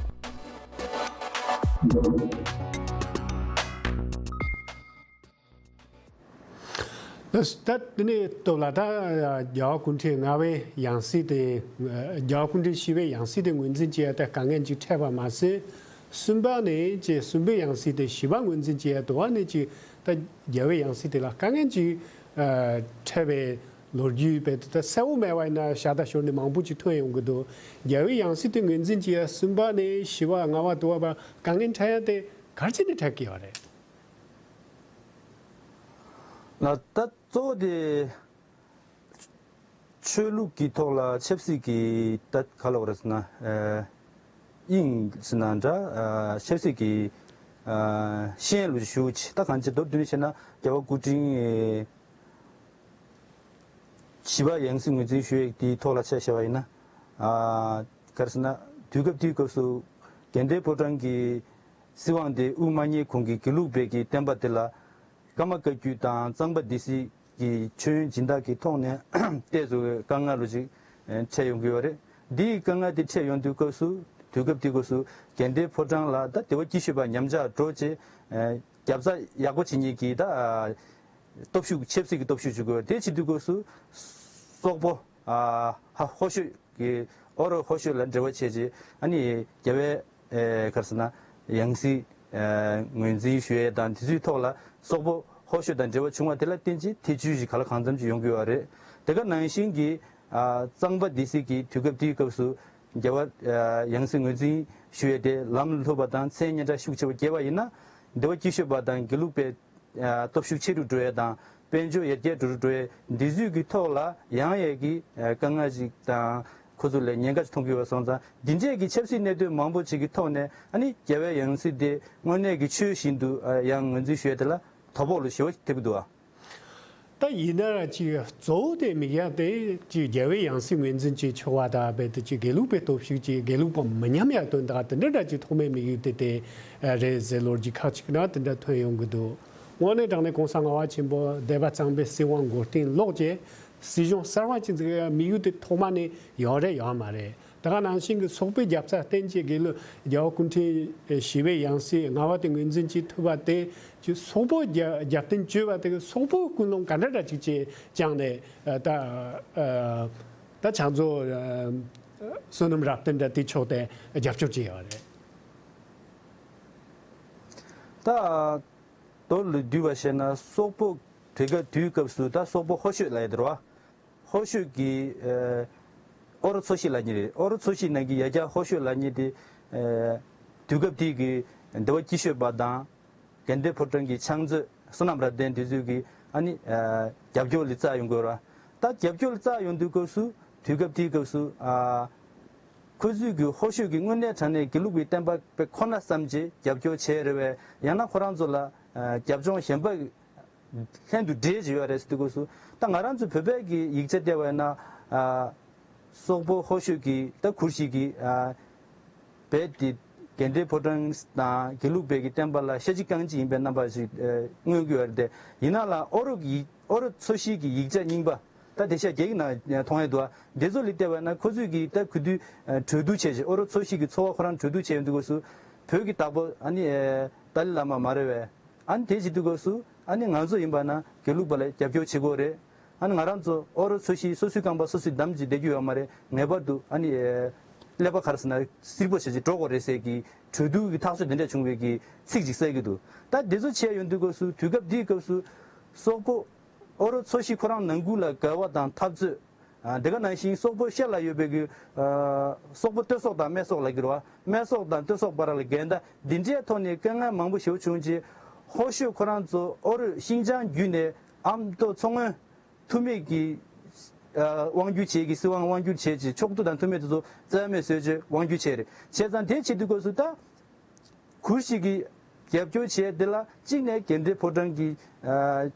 ད་ད་དེ་ནས་སྟོབས་ལ་ད་རྒྱལ་བ་སྐུ་ཕྲེང་ལྔ་པའི་ཡང་སྲིད་དེ། རྒྱལ་བ་སྐུ་ཕྲེང་བཞི་པའི་ཡང་སྲིད་དེ་ངོས་འཛིན་བྱེད་ཡ་ད་དཀའ་ངལ་ཅིག་འཕྲད་པ་མ་ཟད། གསུམ་པ་ནས་ཀྱི་གསུམ་པའི་ཡང་སྲིད་དེ་བཞི་པ་ངོས་འཛིན་བྱེད་ཡ་དུ་བ་ནས་ཀྱི་ད་རྒྱལ་བའི་ཡང་སྲིད་དེ་ལ་དཀའ་ངལ་ཅིག་འཕྲད་པའི་ལོ་རྒྱུས་དཔེ་ད་གསལ་བོ་མེད་པ་ཡིན་ན་ཤ་སྟག་ཞོར་ནས་མང་པོ་ཅིག་ཐོན་ཡོང་གི་འདུག་རྒྱལ་བའི་ཡང་སྲིད་དེ་ངོས་འཛིན་བྱེད་ཡ་གསུམ་པ་ནས་བཞི་པ་ལྔ་པ་དུ་བ་བར་དཀའ་ངལ་འཕྲད་ཡ་དེ་ག་རེ་བྱས་ནས་འཕྲད་ཀྱི་ཡོད་རེད། ལགས། ད་གཙོ་བོ་དེ་ཆོས་ལུགས་ཀྱི་ཐོག་ལ་ཆབ་སྲིད་ཀྱི་ད་ག་ལབ་དགོས་རེད་ཟེར་ན། ཨ། དབྱིངས་ཟེར་ན་འདྲ། ཨ། ཆབ་སྲིད་ཀྱི། ཨ། ཤེས་ཡོན་ལ་ཞུགས་ཆེ། ད་གང་ཅི་མདོར་བསྡུས་ནས་བཤད་ན་རྒྱལ་བ་སྐུ་ཕྲེང་བཞི་པ་ཡང་སྲིད་ངོས་འཛིན་ཞུ་ཡས་དེའི་ཐོག་ལ་ཆ་བཞག་པ་ཡིན་ན། ཨ། ག་རེ་ཟེར་ན། དུས་སྐབས་དེའི་སྐབས་སུ་དགའ་ལྡན་ཕོ་བྲང་གི་སྲིད་དབང་དེ་དབུ་མ་བརྙེས་གོང་གི་དགེ་ལུགས་པའི་གི་བསྟན་པ་དེ་ལ་ཀརྨ་བཀའ་བརྒྱུད་དང་གཙང་པ་སྡེ་སྲིད་ཀྱི་ཆོས་ཡོན་སྦྱིན་བདག་གི་ཐོག་ནས་ཏོག་ཙམ་དཀའ་ངལ་ལོ་ཅིག་འཕྲད་ཡོང་གི་ཡོད་རེད། འདིའི་དཀའ་ངལ་དེ་འཕྲད་ཡོང་དུས་སྐབས་སུ། དུས་སྐབས་དེའི་སྐབས་སུ་དགའ་ལྡན་ཕོ་བྲང་ལ་ད་དེ་བ་སྐྱིད་ཤོད་པ་ཉམས་ཆག་འགྲོ་བྱས། རྒྱབ་རྩ་ཡག་པོ་བྱེད་མཁན་གྱི་ད་སྟོབས་ཤུགས། ཆབ་སྲིད་ཀྱི་སྟོབས་ཤུགས་བྱེད་དགོས། དེ་བྱེད་དུས་སྐབས་སུ་སོག་པོ། ཨ། ཧ། ཧོར་ཤོད་ཀྱི། ཨོ་རོ་ཧོར་ཤོད་ལ་འབྲེལ་བ་བྱས་རྗེས། ཨ་ནི་རྒྱལ་བའི། ཨེ། ག་རེ་ཟེར་ན། ཡང་སྲིད། ཨེ། ངོས་འཛིན་ཞུ་ཡས་དང་དེ་ཚོའི་ཐོག་ལ་སོག་པོ་ཧོར་ཤོད་དང་འབྲེལ་བ་བྱུང་བ་དེ་ལ་བརྟེན་རྗེས་ཐེ་བྱུས་ཤིག་ག་ལ་གང་འཚམ་ཅིག་ཡོང་གི་ཡོད་རེད། དེ་ག་ནང་བཞིན་གྱི། ཨ། གཙང་པ་སྡེ་སྲིད་ཀྱི་དུས་སྐབས་དེའི་སྐབས་སུ་རྒྱལ་བ། ཨ། ཡང་སྲིད་ངོས་འཛིན་ཞུ་ཡས་དེ་ལམ་ལྷོད་པ་དང་མཚན་སྙན་གྲགས་ཤུགས་ཆེ་བ་སྐྱེས་པ་ཡིན་ན། དེ་བ་སྐྱིད་ཤོད་པ་དང་དགེ་ལུགས་པའི། ཨ། སྟོབས་ཤུགས་ཆེ་རུ་འགྲོ་ཡས་དང་། དཔལ་འབྱོར་ཡར་རྒྱས་འགྲོ་རུ་འགྲོ་ཡས། འདི་ཚོའི་གི་ཐོག་ལ་ཡོང་ཡས་ཀྱི། ཨ། དཀའ་ངལ་ཞིག་དང་། ཁོ་ཚོ་ལ་ཉེན་ཁ་ཞིག་མཐོང་གི་ཡོད་སོང་ཙང་། འདི་འདྲས་ཀྱི་ཆབ་སྲིད་གནད་དོན་མང་པོ་ཞིག་གི་ཐོག་ནས། ཨ་ནི་རྒྱལ་བའི་ཡང་སྲིད་དེ་དངོས་གནས་ཀྱི་ཆོས་བཞིན་དུ། ཨ། ཡང་ངོས་འཛིན་ཞུ་ཡས་དེ་ལ་དོ་ཕོག་ལོ་ཞེ་པོ་ཐེབས་ཀྱི་འདུག་ཨ། ད་ཡིན་ན་ཅིག་གཙོ་བོ་དེ་དམིགས་ཡ་དེ་ཅིག་རྒྱལ་བའི་ཡང་སྲིད་ངོས་འཛིན་བྱེད་ཆོག་པ་དང་། རྦད་དེ་ཅིག་དགེ་ལུགས་པའི་སྟོབས་ཤུགས་ཀྱིས་དགེ་ལུགས་པ་མི་ཉམས་ཡག་དོན་དག་དེ་འདྲ་འདྲ་ཅིག་ཐོག་མའི་དམིགས་ཡུལ་དེ་དེ་རེད་ཟེར་ལོ་རྒྱུས་ཁག་ཅིག་ན་དེ་འདྲ་ཐོན་ཡོང་གི་འདུག་དངོས་གནས་དྲང་གནས་གོང་ས་ལྔ་པ་ཆེན་པོ་སྡེ་པ་གཙང་པའི་སྲིད་དབང་མགོ་རྟིང་སློག་བྱས་སྲིད་གཞུང་གསར་པ་ཅིག་འཛུགས་ཡག་དམིགས་ཡུལ་དེ་ཐོག་མ་ནས་ཡོད་རེད་ཡོད་མ་རེད། དེ་ག་ནང་བཞིན་གྱི་སོག་པོའི་རྒྱབ་རྩ་བརྟེན་བྱས་དགེ་ལུགས་རྒྱལ་བ་སྐུ་ཕྲེང་བཞི་པའི་ཡང་སྲིད་ལྔ་པ་དེ་ངོས་འཛིན་བྱེད་ཐུབ་པ་དེ། ཅིག་སོག་པོ་རྒྱ་རྒྱབ་རྟེན་བྱས་པ་དེ་གི་སོག་པོའི་ཀུན་སློང་ག་འདྲ་འདྲ་ཅིག་བྱས་བཅངས་ནས། ཨ། ད། ཨ། ད་ཕྱག་མཛོད། ཨ། བསོད་ནམས་རབ་བརྟན་འདྲ་དེ་ཕྱོགས་དེ་རྒྱབ་སྐྱོར་བྱས་ཡོད་རེད། ད་མདོར་ལ་བསྡུས་པ་བཤད་ན་སོག་པོ་དེ་ག་དུས་སྐབས་སུ་ད་སོག་པོ་ཧོར་ཤོད་ལབ་ཡ་དེ་རེད་བ། ཧོར་ཤོད་ཀྱི། ཨ། ཨོ་རོ་ཚོ་བཞི་ལབ་མཁན་རེད། ཨོ་རོ་ཚོ་བཞི་ནང་གི་ཡ་གྱལ་ཧོར་ཤོད་ལབ་མཁན་དེ། ཨ། དུས་སྐབས་དེའི་གི་སྡེ་པ་སྐྱིད་ཤོད་པ་དང་། དགའ་ལྡན་ཕོ་བྲང་གི་ཕྱག་མཛོད་བསོད་ནམས་རབ་བརྟན་དེ་ཚོས་ཀྱི། ཨ་ནི། ཨ། རྒྱབ་སྐྱོར་ལ་བཙལ་ཡོང་དགོས་ར། ད་རྒྱབ་སྐྱོར་ལ་བཙལ་ཡོང་དུས་སྐབས་སུ་དུས་སྐབས་དེའི་སྐབས་སུ། ཨ། ཁོ་ཚོས་ཀྱི་ཧོར་ཤོད་ཀྱི་དངོས་གནས་དྲང་གནས་དགེ་ལུགས་པའི་བསྟན་པ་དཔེ་ཁོ་ན་བསམ་བྱས་རྒྱབ་སྐྱོར་བྱས་རེད་པས། ཡང་ན་ཁོ་རང་ཚོ་ལ། ཨ། རྒྱབ་ལྗོངས་གཞན་པ་ལྷན་དུ་འབྲེལ་བྱས་ཡོད་རེད་ཟེར་དུས་སྐབས་སུ། ད་ང་རང་ཚོ་བོད་པའི་གི་ཡིག་ཆ་བལྟས་པ་ཡིན་ན། ཨ། སོག་པོ་ཧོར་ཤོད་ཀྱི་ད་གུར་ཞིག་གི། ཨ། རྦད་དེ་དགའ་ལྡན་ཕོ་བྲང་དང་དགེ་ལུགས་པའི་གི་བསྟན་པ་ལ་ཤ་གཅིག་རྐང་གཅིག་ཡིན་པའི་རྣམ་པ་ཞིག་ཨ། མངོན་གྱི་ཡོད་རེད་དེ། ཡིན་ན་ལ་ཨོ་རོ་གི། ཨོ་རོ་ཚོ་བཞི་གི་ཡིག་ཆ་རྙིང་པ། ད་དེ་ཤ་རྒྱག་གི་ནང་མཐོང་ཡས་འདུག་ཨ། འདི་ཚོ་ལ་བལྟས་པ་ན་ཁོ་ཚོས་ཀྱི་ད་གུ་དུས་ཨ། གྲོས་བསྡུར་བྱས་རྗེས། ཨོ་རོ་ཚོ་བཞི་གི་ཚོ་བ་ཁོ་རང་གྲོས་བསྡུར་བྱས་ཡོང་དུས་སྐབས་སུ། བོད་ཀྱི་བདག་པོ་ཨ་ནི་ཨ། ཏཱ་ལའི་བླ་མ་མ་རེད་པས། ཨ་ནི་དེ་བྱེད་དུས་སྐབས་སུ་ཨ་ནི་ང་ཚོ་ཡིན་པ་ན་དགེ་ལུགས་པ་ལ་རྒྱབ་སྐྱོར་བྱེད་དགོས་རེད། ཨ་ནི་ང་རང་ཚོ་ཨོ་རོ་ཚོ་བཞི་སོ་སོའི་རྐང་པ་སོ་སོས་བསྡམས་ཀྱིས་བསྡད་རྒྱུ་ཡོད་མ་རེད། ངེས་པར་དུ་ཨ་ནི་ཨེ། ཀླད་པ་ག་རེ་ཟེར་ན་སིལ་པོ་བྱས་ཀྱིས་འགྲོ་དགོས་རེད་ཟེར་གྱི་གྲོས་བསྡུར་གྱི་ཐག་གཅོད་དེ་འདྲ་བྱུང་བའི་གི་ཚིག་ཅིག་གསལ་གྱི་འདུག་ད་དེ་ཚོ་བྱས་ཡོང་དུས་སྐབས་སུ་དུས་སྐབས་འདིའི་སྐབས་སུ་སོག་པོ་ཨོ་རོ་ཚོ་བཞི་ཁོ་རང་ནང་ཁུལ་ལ་འགལ་བ་དང་འཐབ་རྩོད། ཨ། དེ་ག་ནང་བཞིན་སོག་པོ་ཤར་ལ་ཡོད་པའི་གི། ཨ། སོག་པོ་སྟོད་སོག་དང་སྨད་སོག་ལབ་ཀྱི་རེད་བ། སྨད་སོག་དང་སྟོད་སོག་བར་ལ་འགལ་ཟླ་འདི་འདྲའི་ཐོག་ནས་དཀའ་ངལ་མང་པོ་ཞེ་པོ་བྱུང་རྗེས། ཧོར་ཤོད་ཁོ་རང་ཚོ་ཨོ་རོ་ཤིང་ཅང་བརྒྱུད་ནས་ཨ་མདོ་མཚོ་སྔོན་མཐུ་མེད་ཀྱི། ཨ། དབང་སྒྱུར་བྱེད་ཀྱི། སྲིད་དབང་དབང་སྒྱུར་བྱེད་ཀྱི། ཕྱོགས་བསྡུ་དང་མཐུ་མེད་དེ་ཚོ་རྩ་མེད་བཟོས་རྗེས་དབང་སྒྱུར་བྱས་རེད། བྱས་ཙང་དེ་བྱེད་དུས་སྐབས་སུ་ད། གུར་ཞིག་གིས་རྒྱབ་སྐྱོར་བྱས་དེ་ལ་གཅིག་ནས་དགའ་ལྡན་ཕོ་བྲང་གི། ཨ།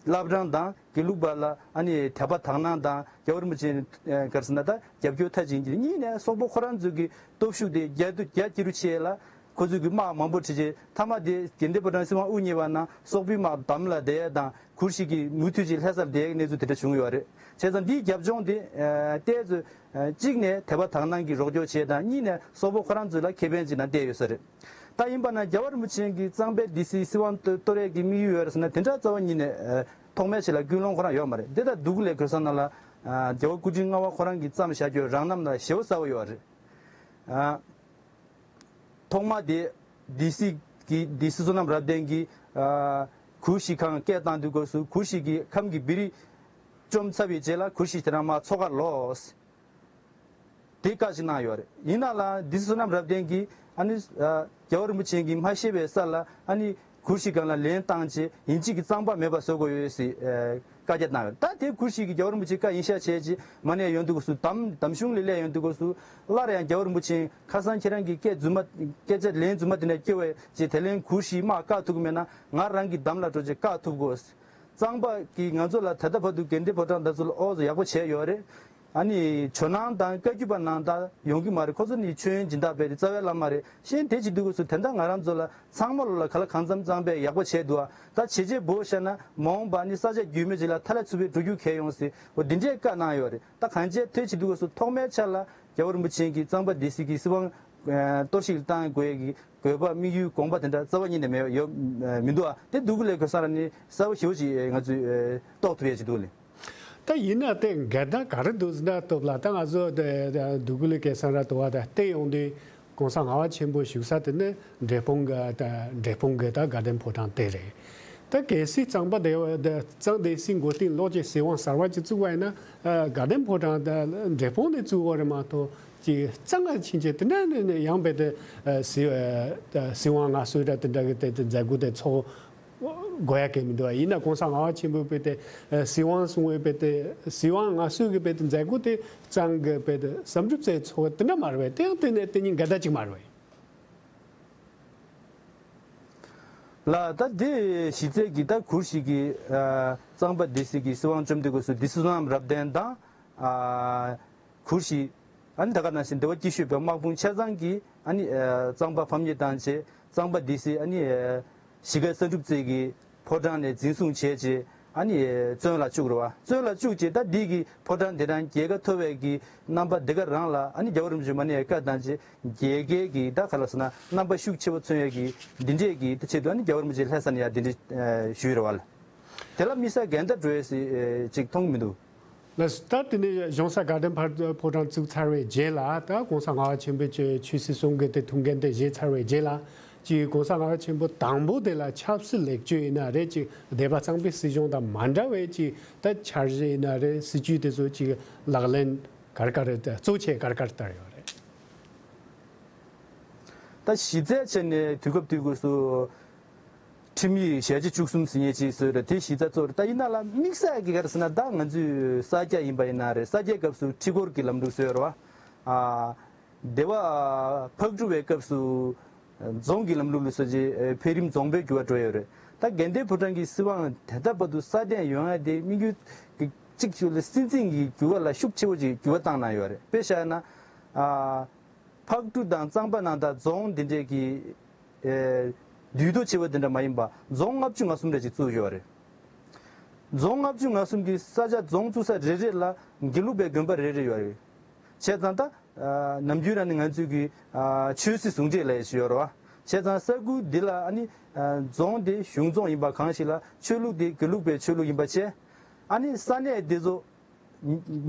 བླ་བྲང་དང་དགེ་ལུགས་པ་ལ་ཨ་ནི་དད་པ་དག་སྣང་དང་རྒྱལ་བ་རིན་པོ་ཆེ་ག་རེ་ཟེར་ན་ད་རྒྱབ་སྐྱོར་མཐའ་ཕྱིན་གྱི། གཉིས་ནས་སོག་པོ་ཁོ་རང་ཚོའི་གི་སྟོབས་ཤུགས་དེ་རྒྱ་རྒྱ་སྐྱེད་རུ་ཆེ་ལ་ཁོ་ཚོའི་གི་དམག་མང་པོ་ཁྲིད་རྗེས་མཐའ་མ་དེ་དགའ་ལྡན་ཕོ་བྲང་སྲིད་དབང་དབུ་བརྙེས་པ་ན་སོག་པོའི་དམག་འདམ་ལ་བསྡད་ཡ་དང་། གུར་ཞིག་གིས་མུ་མཐུད་ཅིག་ལྷ་སར་བསྡད་ཡག་གནས་ཚུལ་དེ་འདྲ་བྱུང་ཡོད་རེད། བྱས་ཙང་འདིའི་རྒྱབ་ལྗོངས་དེ། ཨ། ཏོག་ཙམ། ཨ། གཅིག་ནས་དད་པ་དག་སྣང་གིས་རོགས་སྐྱོར་བྱེད་དང་། གཉིས་ནས་སོག་པོ་ཁོ་རང་ཚོ་ལ་ཁེ་ཕན་ཅིག་ནང་བལྟས་ཡོད་ས་རེད། ད་ཡིན་པ་ན་རྒྱལ་བ་རིན་པོ་ཆེ་གིས་གཙང་པའི་སྡེ་སྲིད་སྲིད་དབང་གཏོར་ཡག་གི་དམིགས་ཡུལ་ཡོད་རེད་ཟེར་ན་དེ་འདྲ་རྩ་བ་ཉིད་ནས། ཨ། ཐོག་མའི་ཆེད་ལ་ཀུན་སློང་ཁོ་རང་ཡོད་མ་རེད། འདི་ལྟར་འདུག་ལས་གོས་ས་ནང་ལ་རྒྱལ་བ་སྐུ་ཕྲེང་ལྔ་པ་ཁོ་རང་གིས་བརྩམས་བཞག་རྒྱུ་རང་རྣམ་ལ་ཞེ་པོ་གསལ་པོ་ཡོད་རེད། ཐོག་མ་དེ་སྡེ་སྲིད་ཀྱི་སྡེ་སྲིད་བསོད་ནམས་རབ་བརྟན་གྱིས་གུར་ཞིག་ཁང་སྐད་བཏང་དུས་སྐབས་སུ་གུར་ཞིག་གི་ཁམས་ཀྱི་བི་རི་བཅོམ་ཚར་བའི་རྗེས་ལ་གུར་ཞིག་དེ་རང་མར་མཚོ་ཁར་ལོག་དེ་བཀའ་ཞིག་གནང་ཡོད་རེད། ཡིན་ན་ལ་འདི་བསོད་ནམས་རབ་བརྟན་གྱིས་ཨ་ནི་རྒྱལ་བ་རིན་པོ་ཆེ་གིས་མ་ཤེས་པའི་ས་ལ་ཨ་ནི་གུར་ཞིག་སྒང་ལ་ལན་བཏང་རྗེས་ཡིན་གཅིག་གི་གཙང་པ་མེད་པ་བཟོ་དགོས་ཡོད་ཟེར་བཀའ་རྒྱ་གནང་ཡོད། ད་དེ་གུར་ཞིག་གིས་རྒྱལ་བ་རིན་པོ་ཆེ་བཀའ་ཡིན་ཤག་བྱས་རྗེས་མ་ནས་ཡོང་དུས་སྐབས་སུ་འདམ་འདམ་གཞུང་ལ་སླེབས་ཡོང་དུས་སྐབས་སུ་སླར་ཡང་རྒྱལ་བ་རིན་པོ་ཆེ་ཁ་སང་ཁྱེད་རང་གིས་སྐད་རྫུན་མ་སྐད་ཆ་ལན་རྫུན་མ་དེ་འདྲ་སྐྱེ་བས་ཅེས་དེ་ལན་གུར་ཞིག་མར་བཀག་ཐུབ་ཀྱི་མེད་ན་ང་རང་གིས་འདམ་ལ་འགྲོ་རྗེས་བཀག་ཐུབ་དགོས། གཙང་པ་གིས་ང་ཚོ་ལ་ད་ལྟ་བར་དུ་དགེ་ལྡན་ཕོ་བྲང་དེ་ཚོ་ལ་ཨོ་ཙམ་ཡག་པོ་བྱས་ཡོད་རེད། ཨ་ནི་ཇོ་ནང་དང་བཀའ་བརྒྱུད་པ་ནང་ད་ཡོང་གི་མ་རེད། ཁོ་ཚོ་ནི་མཆོད་ཡོན་སྦྱིན་བདག་རྦད་དེ་རྩ་བའི་བླ་མ་རེད། གཞན་དེ་བྱེད་དུས་སྐབས་སུ་དེ་འདྲ་ང་རང་ཚོ་ལ་ཚང་མ་ལོ་ལ་ག་ལ་གང་འཚམ་གཙང་པས་ཡག་པོ་བྱས་འདུག་ཨ། ད་བྱས་རྗེས་འབོ་བཤད་ན་མ་འོངས་པ་ནི་ས་ཆ་རྒྱུས་མེད་ཅིག་ལ་ཐ་ལ་ཚུད་པའི་འགྲོ་རྒྱུ་གལ་ཡོང་སྲིད། འོ་འདི་འདྲའི་བཀའ་གནང་ཡོད་རེད། ད་གང་བྱས་དེ་བྱེད་དུས་སྐབས་སུ་ཐོག་མའི་ཆ་ལ་རྒྱལ་བ་རིན་པོ་ཆེ་གིས་གཙང་པ་སྡེ་སྲིད་ཀྱི་སྲིད་དབང་གཏོར་བཤིག་བཏང་དགོས་ཀྱི་དགོས་པ་དམིགས་ཡུལ་དགོངས་པ་དེ་འདྲ་རྩ་བ་ཉིད་ནས་མེད་ཡོད་མི་འདུག་ཨ། དེ་འདུག་གི་ལས་གོ་ས་ར་ནི་གསལ་པོ་ཞེ་པོ་ཅིག་ང་ཚོས་རྟོགས་ཐུབ་ཡ་ཅིག་འདུག་ལེ། ད་ཡིན་ན་དེ་འགལ་ཟླ་ག་རེ་འདུག་ཟེར་ན་སྟོབས་ལ་ད་ང་ཚོ་འདུག་གི་ལས་གེ་སར་ར་དུ་བ་ད་བལྟས་ཡོང་དུས་གོང་ས་ལྔ་པ་ཆེན་པོ་བཞུགས་ས་དེ་ནི་འབྲས་སྤུངས་གི་ད་འབྲས་སྤུངས་གི་ད་དགའ་ལྡན་ཕོ་བྲང་དེ་རེད། ད་གལ་སྲིད་གཙང་པ་སྡེ་བ་ད་གཙང་སྡེ་སྲིད་མགོ་རྟིང་ལོག་ཅིག་སྲིད་དབང་གསར་བ་ཅིག་བཙུགས་པ་ཡིན་ན་དགའ་ལྡན་ཕོ་བྲང་ད་འབྲས་སྤུངས་ནས་བཙུགས་པ་རེད་མ་གཏོགས་ཅིག་གཙང་ང་ཕྱིན་ཆད་དེ་འདྲ་ནས་ནས་ཡང་རྦད་དེ་སྲིད་སྲིད་དབང་སྔ་སྲོལ་འདྲ་དེ་འདྲ་གི་དེ་དེ་མཛད་སྒོ་དེ་ཚོགས། དགོས་ཡ་གལ་མི་འདུག་ཡིན་ན་གོང་ས་ལྔ་པ་ཆེན་པོས་དཔེ་དེ་སྲིད་དབང་སྲུང་བའི་དཔེ་དེ་སྲིད་དབང་སྔ་སྲོལ་གྱི་དཔེ་དེ་མཛད་སྒོ་དེ་གཙང་གི་དཔེ་དེ་བསམ་གྲུབ་རྩེ་ཚོགས་དེ་འདྲ་མ་རེད་པས། དེ་ཡང་དེ་ནས་དེ་གཉིས་འགལ་ཟླ་གཅིག་མ་རེད་པས། ལ་ད་དེ་གཞི་རྩའི་གི་ད་གུར་ཞིག་གི་གཙང་པ་སྡེ་སྲིད་ཀྱི་སྲིད་དབང་བཅོམ་དུས་སྐབས་སུ་སྡེ་སྲིད་བསོད་ནམས་རབ་བརྟན་དང་། གུར་ཞིག་ཨ་ནི་ད་ག་ནང་བཞིན་སྡེ་པ་སྐྱིད་ཤོད་པའི་དམག་དཔུང་ཆ་ཚང་གིས་ཨ་ནི་གཙང་པ་ཕམ་ཉེས་བཏང་རྗེས་གཙང་པ་སྡེ་སྲིད་ཨ་ནི་གཞིས་ཀ་བསམ་གྲུབ་རྩེ་གི་ཕོ་བྲང་ནས་འཛིན་བཟུང་བྱས་རྗེས་ཨ་ནི་བཙོན་ལ་བཅུག་རེད་བ། བཙོན་ལ་བཅུག་རྗེས་ད་འདི་གི་ཕོ་བྲང་འདི་རང་རྒྱལ་ཁ་ཐོབ་པའི་གི་རྣམ་པ་འདི་ག་རང་ལ་ཨ་ནི་རྒྱལ་བ་རིན་པོ་ཆེ་མ་ཎི་ཡི་བཀའ་བཏང་རྗེས་རྒྱལ་ཁའི་གི་ད་ག་ལ་ཟེར་ན་རྣམ་པ་ཤུགས་ཆེ་བོ་མཚོན་ཡས་གི་འདི་འདྲས་གི་ད་ཆེད་དུ་ཨ་ནི་རྒྱལ་བ་རིན་པོ་ཆེ་ལྷ་ས་ནས་ཡ་འདི་འདྲས་ཞུས་རེད་བ་ལ། དེ་ལ་དམིགས་བསལ་འགལ་ཟླ་འགྲོ་ཡས་སི་ཅིག་མཐོང་མི་འདུག་ལགས་སོ། ད་དེ་ནས་གཞུང་ས་དགའ་ལྡན་ཕ་ཕོ་བྲང་བཙུགས་ཚར་བའི་རྗེས་ལ་ད་གོང་ས་ལྔ་པ་ཆེན་པོས་ཆོས་ཆོས་སྲིད་གསུམ་གྱི་དེ་ཐུགས་འགན་དེ་བཞེས་ཚར་བའི་རྗེས་ལ་ཅིག་གོང་ས་ལྔ་པ་ཆེན་པོ་དང་པོ་དེ་ལ་ཆབ་སྲིད་ལེགས་བཅོས་ཡིན་ན་རེད། ཅིག་སྡེ་པ་གཙང་པའི་སྲིད་གཞུང་དང་མ་འདྲ་བའི་ཅིག་ད་འཆར་གཞི་ཡིན་ན་རེད། སྲིད་ཇུས་དེ་ཚོ་ཅིག་ལག་ལེན་ག་རེ་ག་རེ་གཙོ་ཆེ་ག་རེ་ག་རེ་ལྟར་ཡོད་རེད། ད་གཞི་རྩའི་ཆ་ནས་དུས་སྐབས་དུས་སྐབས་སུ། ཁྲིམས་ཡིག་ཞལ་བཅུ་བཅུ་གསུམ་ཟེར་མཁན་ཅིག་བཟོས་རེད། དེ་གཞི་རྩ་གཙོ་བོ་རེད། ད་ཡིན་ན་ལ་དམིགས་བསལ་གྱི་ག་རེ་ཟེར་ན་ད་ང་ཚོས་ས་སྐྱ་ཡིན་པ་ཡིན་ན་རེད། ས་སྐྱའི་སྐབས་སུ་ཁྲི་སྐོར་གྱི་ལམ་ལུགས་བཟོས་རེད་བ། ཨ། སྡེ་པ་ཕག་གྲུ་བའི་སྐབས་སུ་རྫོང་གི་ལམ་ལུགས་ལ་སོགས་ཀྱི་འཕེལ་རིམ་རྫོང་དཔོན་འགྱུར་བ་འགྲོ་ཡོད་རེད། ད་དགའ་ལྡན་ཕོ་བྲང་གི་སྲིད་དབང་དེ་ལྟ་བར་དུ་སྲ་བརྟན་ཡོང་ཡ་དེ་དམིགས་ཡུལ་གཅིག་ཞུ་ལ་སྲིད་འཛིན་གྱི་འགྱུར་བ་ལ་ཤུགས་ཆེ་བོ་ཅིག་འགྱུར་བ་བཏང་གནང་ཡོད་རེད། དཔེ་བཞག་ན། ཨ། ཕག་གྲུ་དང་གཙང་པ་ནང་ད་རྫོང་འདི་འདྲས་ཀྱི་ཨེ། འདུས་སྡོད་ཆེ་བ་འདི་འདྲ་མ་ཡིན་པ་རྫོང་ལྔ་བཅུ་ང་གསུམ་འདྲ་ཅིག་བཙུགས་ཡོད་རེད། རྫོང་ལྔ་བཅུ་ང་གསུམ་གྱི་ས་ཆ་རྫོང་བཙུགས་ས་རེ་རེ་ལ་དགེ་ལུགས་པའི་དགོན་པ་རེ་རེ་ཡོད་རེད། བྱས་ཙང་ད་ཨ། ནམ་རྒྱུན་རང་ནས་ང་ཚོས་ཀྱི་ཨ། ཆོས་སྲིད་ཟུང་འབྲེལ་ལས་ཞུ་ཡོད་རེད་བ། བྱས་ཙང་ས་ཁུལ་འདི་ལ་ཨ་ནི་ཨ། རྫོང་དེ་གཞུང་རྫོང་ཡིན་པ་གང་ཞིག་ལ་ཆོས་ལུགས་དེ་དགེ་ལུགས་པའི་ཆོས་ལུགས་ཡིན་པ་བྱས། ཨ་ནི་ས་གནས་འདི་ཚོ།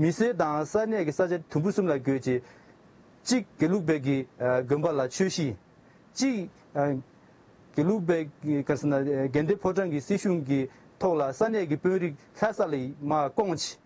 མི་སེར་དང་ས་གནས་ཀྱི་ས་ཆ་དུམ་བུ་གསུམ་ལ་བགོས་རྗེས། གཅིག་དགེ་ལུགས་པའི་གི་དགོན་པ་ལ་ཆོས་གཞིས། གཅིག་དགེ་ལུགས་པའི་གི་ག་ཟེར་ན་དགའ་ལྡན་ཕོ་བྲང་གི་སྲིད་གཞུང་གི་ཐོག་ལ་ས་གནས་ཀྱི་དཔོན་རིགས་ལྷ་ས་ལ་མར་བསྐོངས་བྱས།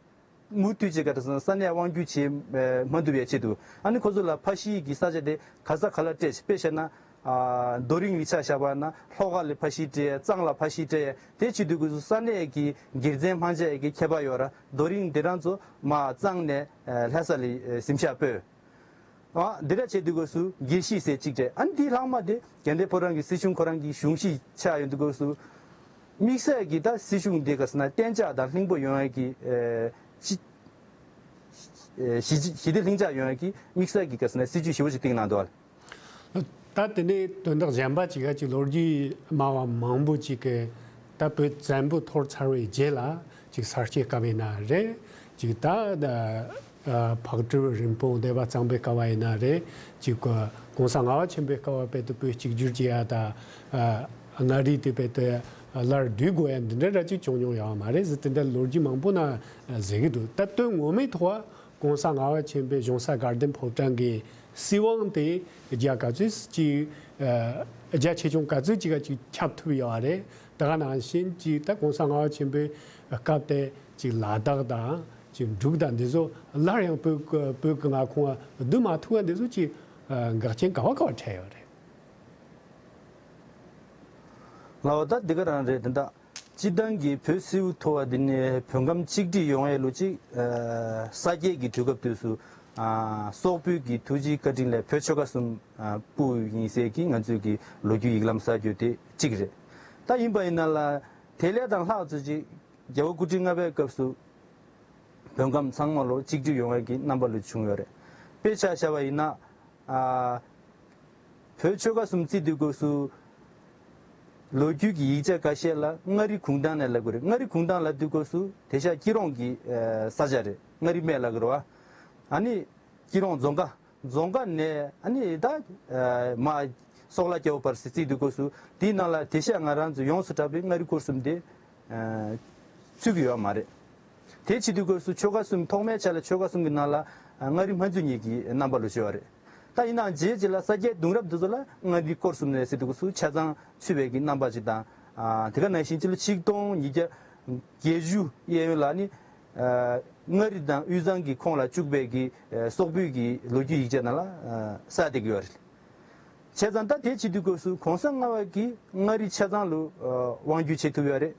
མུ་མཐུད་བྱས་ག་ཟེར་ན་ས་གནས་དབང་སྒྱུར་བྱེད་མ་ཐུབ་པའི་ཆེད་དུ་ཨ་ནི་ཁོ་ཚོ་ལ་ཕ་གཞིས་ཀྱི་ས་ཆ་དེ་ག་ས་ག་ལ་སྤྲད། དཔེ་བཤད་ན། རྡོ་རིང་ལ་ཆ་བཞག་པ་ན་ལྷོ་ཁ་ལ་ཕ་གཞིས་སྤྲད། གཙང་ལ་ཕ་གཞིས་སྤྲད། དེ་བྱེད་དུས་སྐབས་སུ་ས་གནས་ཀྱི་སྒེར་འཛིན་དབང་ཆ་ཡི་གི་ཁྱད་པར་ཡོད་ར། རྡོ་རིང་འདི་རང་ཚོ་མར་གཙང་ནས་ལྷ་ས་ལ་གཟིམ་ཤག་སྤོས། འདི་འདྲ་བྱེད་དུས་སྐབས་སུ་དགེ་གཞིས་ཟེར་གཅིག་སྤྲད། ཨ་ནི་དེའི་ལྷག་མ་དེ་དགའ་ལྡན་ཕོ་བྲང་གི་སྲིད་གཞུང་ཁོ་རང་གི་གཞུང་གཞིས་ཆགས་ཡོང་དུས་སྐབས་སུ། དམིགས་བསལ་གྱི་ད་སྲིད་གཞུང་འདི་ག་ཟེར་ན་གཏན་འཇགས་དང་ལྷིང་པོ་ཡོང་ཡ་གི་ཞི་ཞི་བདེ་ལྷིང་འཇགས་ཡོང་ཡ་གི་དམིགས་བསལ་གྱི་ག་ཟེར་ན་སྲིད་ཇུས་ཞེ་པོ་ཅིག་བཏིང་གནང་འདུག་ཨ། ད་དེ་ནས་དོན་དག་གཞན་པ་ཅིག་ག་ཅིག་ལོ་རྒྱུས་སྨྲ་བ་མང་པོ་ཅིག་གིས་ད་བོད་བཙན་པོ་འཐོར་ཚར་བའི་རྗེས་ལ་ཅིག་ས་སྐྱའི་སྐབས་ཡིན་ན་རེད། ཅིག་ད་ཕག་གྲུ་རིན་སྤུངས་སྡེ་པ་གཙང་པའི་སྐབས་ཡིན་ན་རེད། ཅིག་གོང་ས་ལྔ་པ་ཆེན་པོའི་སྐབས་བོད་དུ་བོད་གཅིག་གྱུར་གྱི་ཡ་ད་མངའ་རིས་དེ་བོད་དུ་ སླར་བསྡུ་དགོས་ཡ་འདི་འདྲ་ར་ཅིག་བྱུང་མྱོང་ཡོད་མ་རེད་ཟེར། དེ་འདྲ་ལོ་རྒྱུས་མང་པོ་ན་ཟེར་གི་འདུག་ད་དོན་ངོ་མའི་ཐོག་གོང་ས་ལྔ་པ་ཆེན་པོའི་གཞུང་ས་དགའ་ལྡན་ཕོ་བྲང་གི་སྲིད་དབང་དེ་རྒྱ་ག་ཚོད་ཅིག་རྒྱ་ཆེ་ཆུང་ག་ཚོད་ཅིག་ག་ཅིག་ཁྱབ་ཐུབ་ཡོད་རེད། ད་ག་ནང་བཞིན་ཅིག་ད་གོང་ས་ལྔ་པ་ཆེན་པོའི་སྐབས་དེ་ཅིག་ལ་དྭགས་དང་ཅིག་འབྲུག་དང་འདི་ཚོ་སླར་ཡང་བོད་ཀྱི་བོད་ཀྱི་མངའ་ཁོངས་བསྡུ་མ་ཐུབ་པ་འདི་ཚོ་ཅིག་འགག་རྐྱེན་ག་བ་ག་བ་འཕྲད་ཡོད་རེད། ལགས་ད་འདི་ག་རང་རེད། དེ་འདྲ་སྤྱིར་བཏང་གི་བོད་སིལ་བུ་མཐོ་བ་འདི་ནས་བོད་ཁམས་གཅིག་སྒྲིལ་ཡོང་ཡས་ལོ་གཅིག་ས་སྐྱའི་གི་དུས་སྐབས་དུས་སུ་སོག་པོའི་གི་ཐུགས་རྗེ་བཀའ་དྲིན་ལས་བོད་ཆོལ་ཁ་གསུམ་སྤུ་ཡིན་ཟེར་གི་ང་ཚོའི་གི་ལོ་རྒྱུས་ཡིག་ལམ་གསལ་རྒྱུ་དེ་གཅིག་རེད། ད་ཡིན་པ་ཡིན་ན་ལ་དེ་ལས་དང་ལྷག་ཙམ་ཅིག་རྒྱལ་བ་སྐུ་ཕྲེང་ལྔ་པའི་སྐབས་སུ་བོད་ཁམས་ཚང་མ་ལོ་གཅིག་སྒྲིལ་ཡོང་བའི་གི་རྣམ་པ་ལོ་བྱུང་ཡོད་རེད། དཔེ་ཆ་བཞག་པ་ཡིན་ན། ཨ། བོད་ཆོལ་ཁ་གསུམ་བརྩི་དུས་སྐབས་སུ་ལོ་རྒྱུས་ཀྱི་ཡིག་ཆ་ཁ་ཤས་ལ་མངའ་རིས་གུང་ཐང་ནས་ལབ་ཀྱི་རེད། མངའ་རིས་གུང་ཐང་ལབ་དུས་སྐབས་སུ་དེང་སང་སྐྱིད་གྲོང་གི་ས་ཆ་རེད། མངའ་རིས་སྨད་ལབ་ཀྱི་རེད་བ། ཨ་ནི་སྐྱིད་གྲོང་རྫོང་ཁ་རྫོང་ཁ་ནས་ཨ་ནི་ད་མ་སོག་ལ་རྒྱལ་པོ་བར་སྲིད་བརྩི་དུས་སྐབས་སུ་དེའི་ནང་ལ་དེང་སང་ང་རང་ཚོ་ཡོངས་སུ་གྲགས་པའི་མངའ་རིས་སྐོར་གསུམ་དེ་ཚུད་ཀྱི་ཡོད་མ་རེད། དེ་བྱེད་དུས་སྐབས་སུ་ཆོལ་ཁ་གསུམ་ཐོག་མའི་ཆ་ལ་ཆོལ་ཁ་གསུམ་གྱི་ནང་ལ་མངའ་རིས་སྨད་འཛུལ་གཉིས་ཀྱི་རྣམ་པ་ལོ་བྱེད་པ་རེད། ད་ཡིན་ནའང་རྗེས་རྗེས་ལ་ས་སྐྱའི་གདུང་རབས་འདི་ཚོ་ལ་མངའ་རིས་སྐོར་གསུམ་ནས་ཟེར་དུས་སྐབས་སུ་ཆ་ཚང་ཚུད་པའི་གི་རྣམ་པ་ཅིག་དང་། དེ་ག་ནང་བཞིན་སྤྱི་ལོ་ཆིག་སྟོང་ཉིས་བརྒྱ་བརྒྱད་ཅུ་གཡས་གཡོན་ལ་ནི་མངའ་རིས་དང་དབུས་གཙང་གི་ཁོངས་ལ་བཅུག་པའི་གི་སོག་པོའི་གི་ལོ་རྒྱུས་ཡིག་ཆ་ནང་ལ་གསལ་བསྡད་ཀྱི་ཡོད་རེད། བྱས་ཙང་ད་དེ་བྱེད་དུས་སྐབས་སུ་གོང་ས་ལྔ་པ་གིས་མངའ་རིས་ཆ་ཚང་ལ་དབང་བསྒྱུར་བྱེད་ཐུབ་ཡོད་རེད།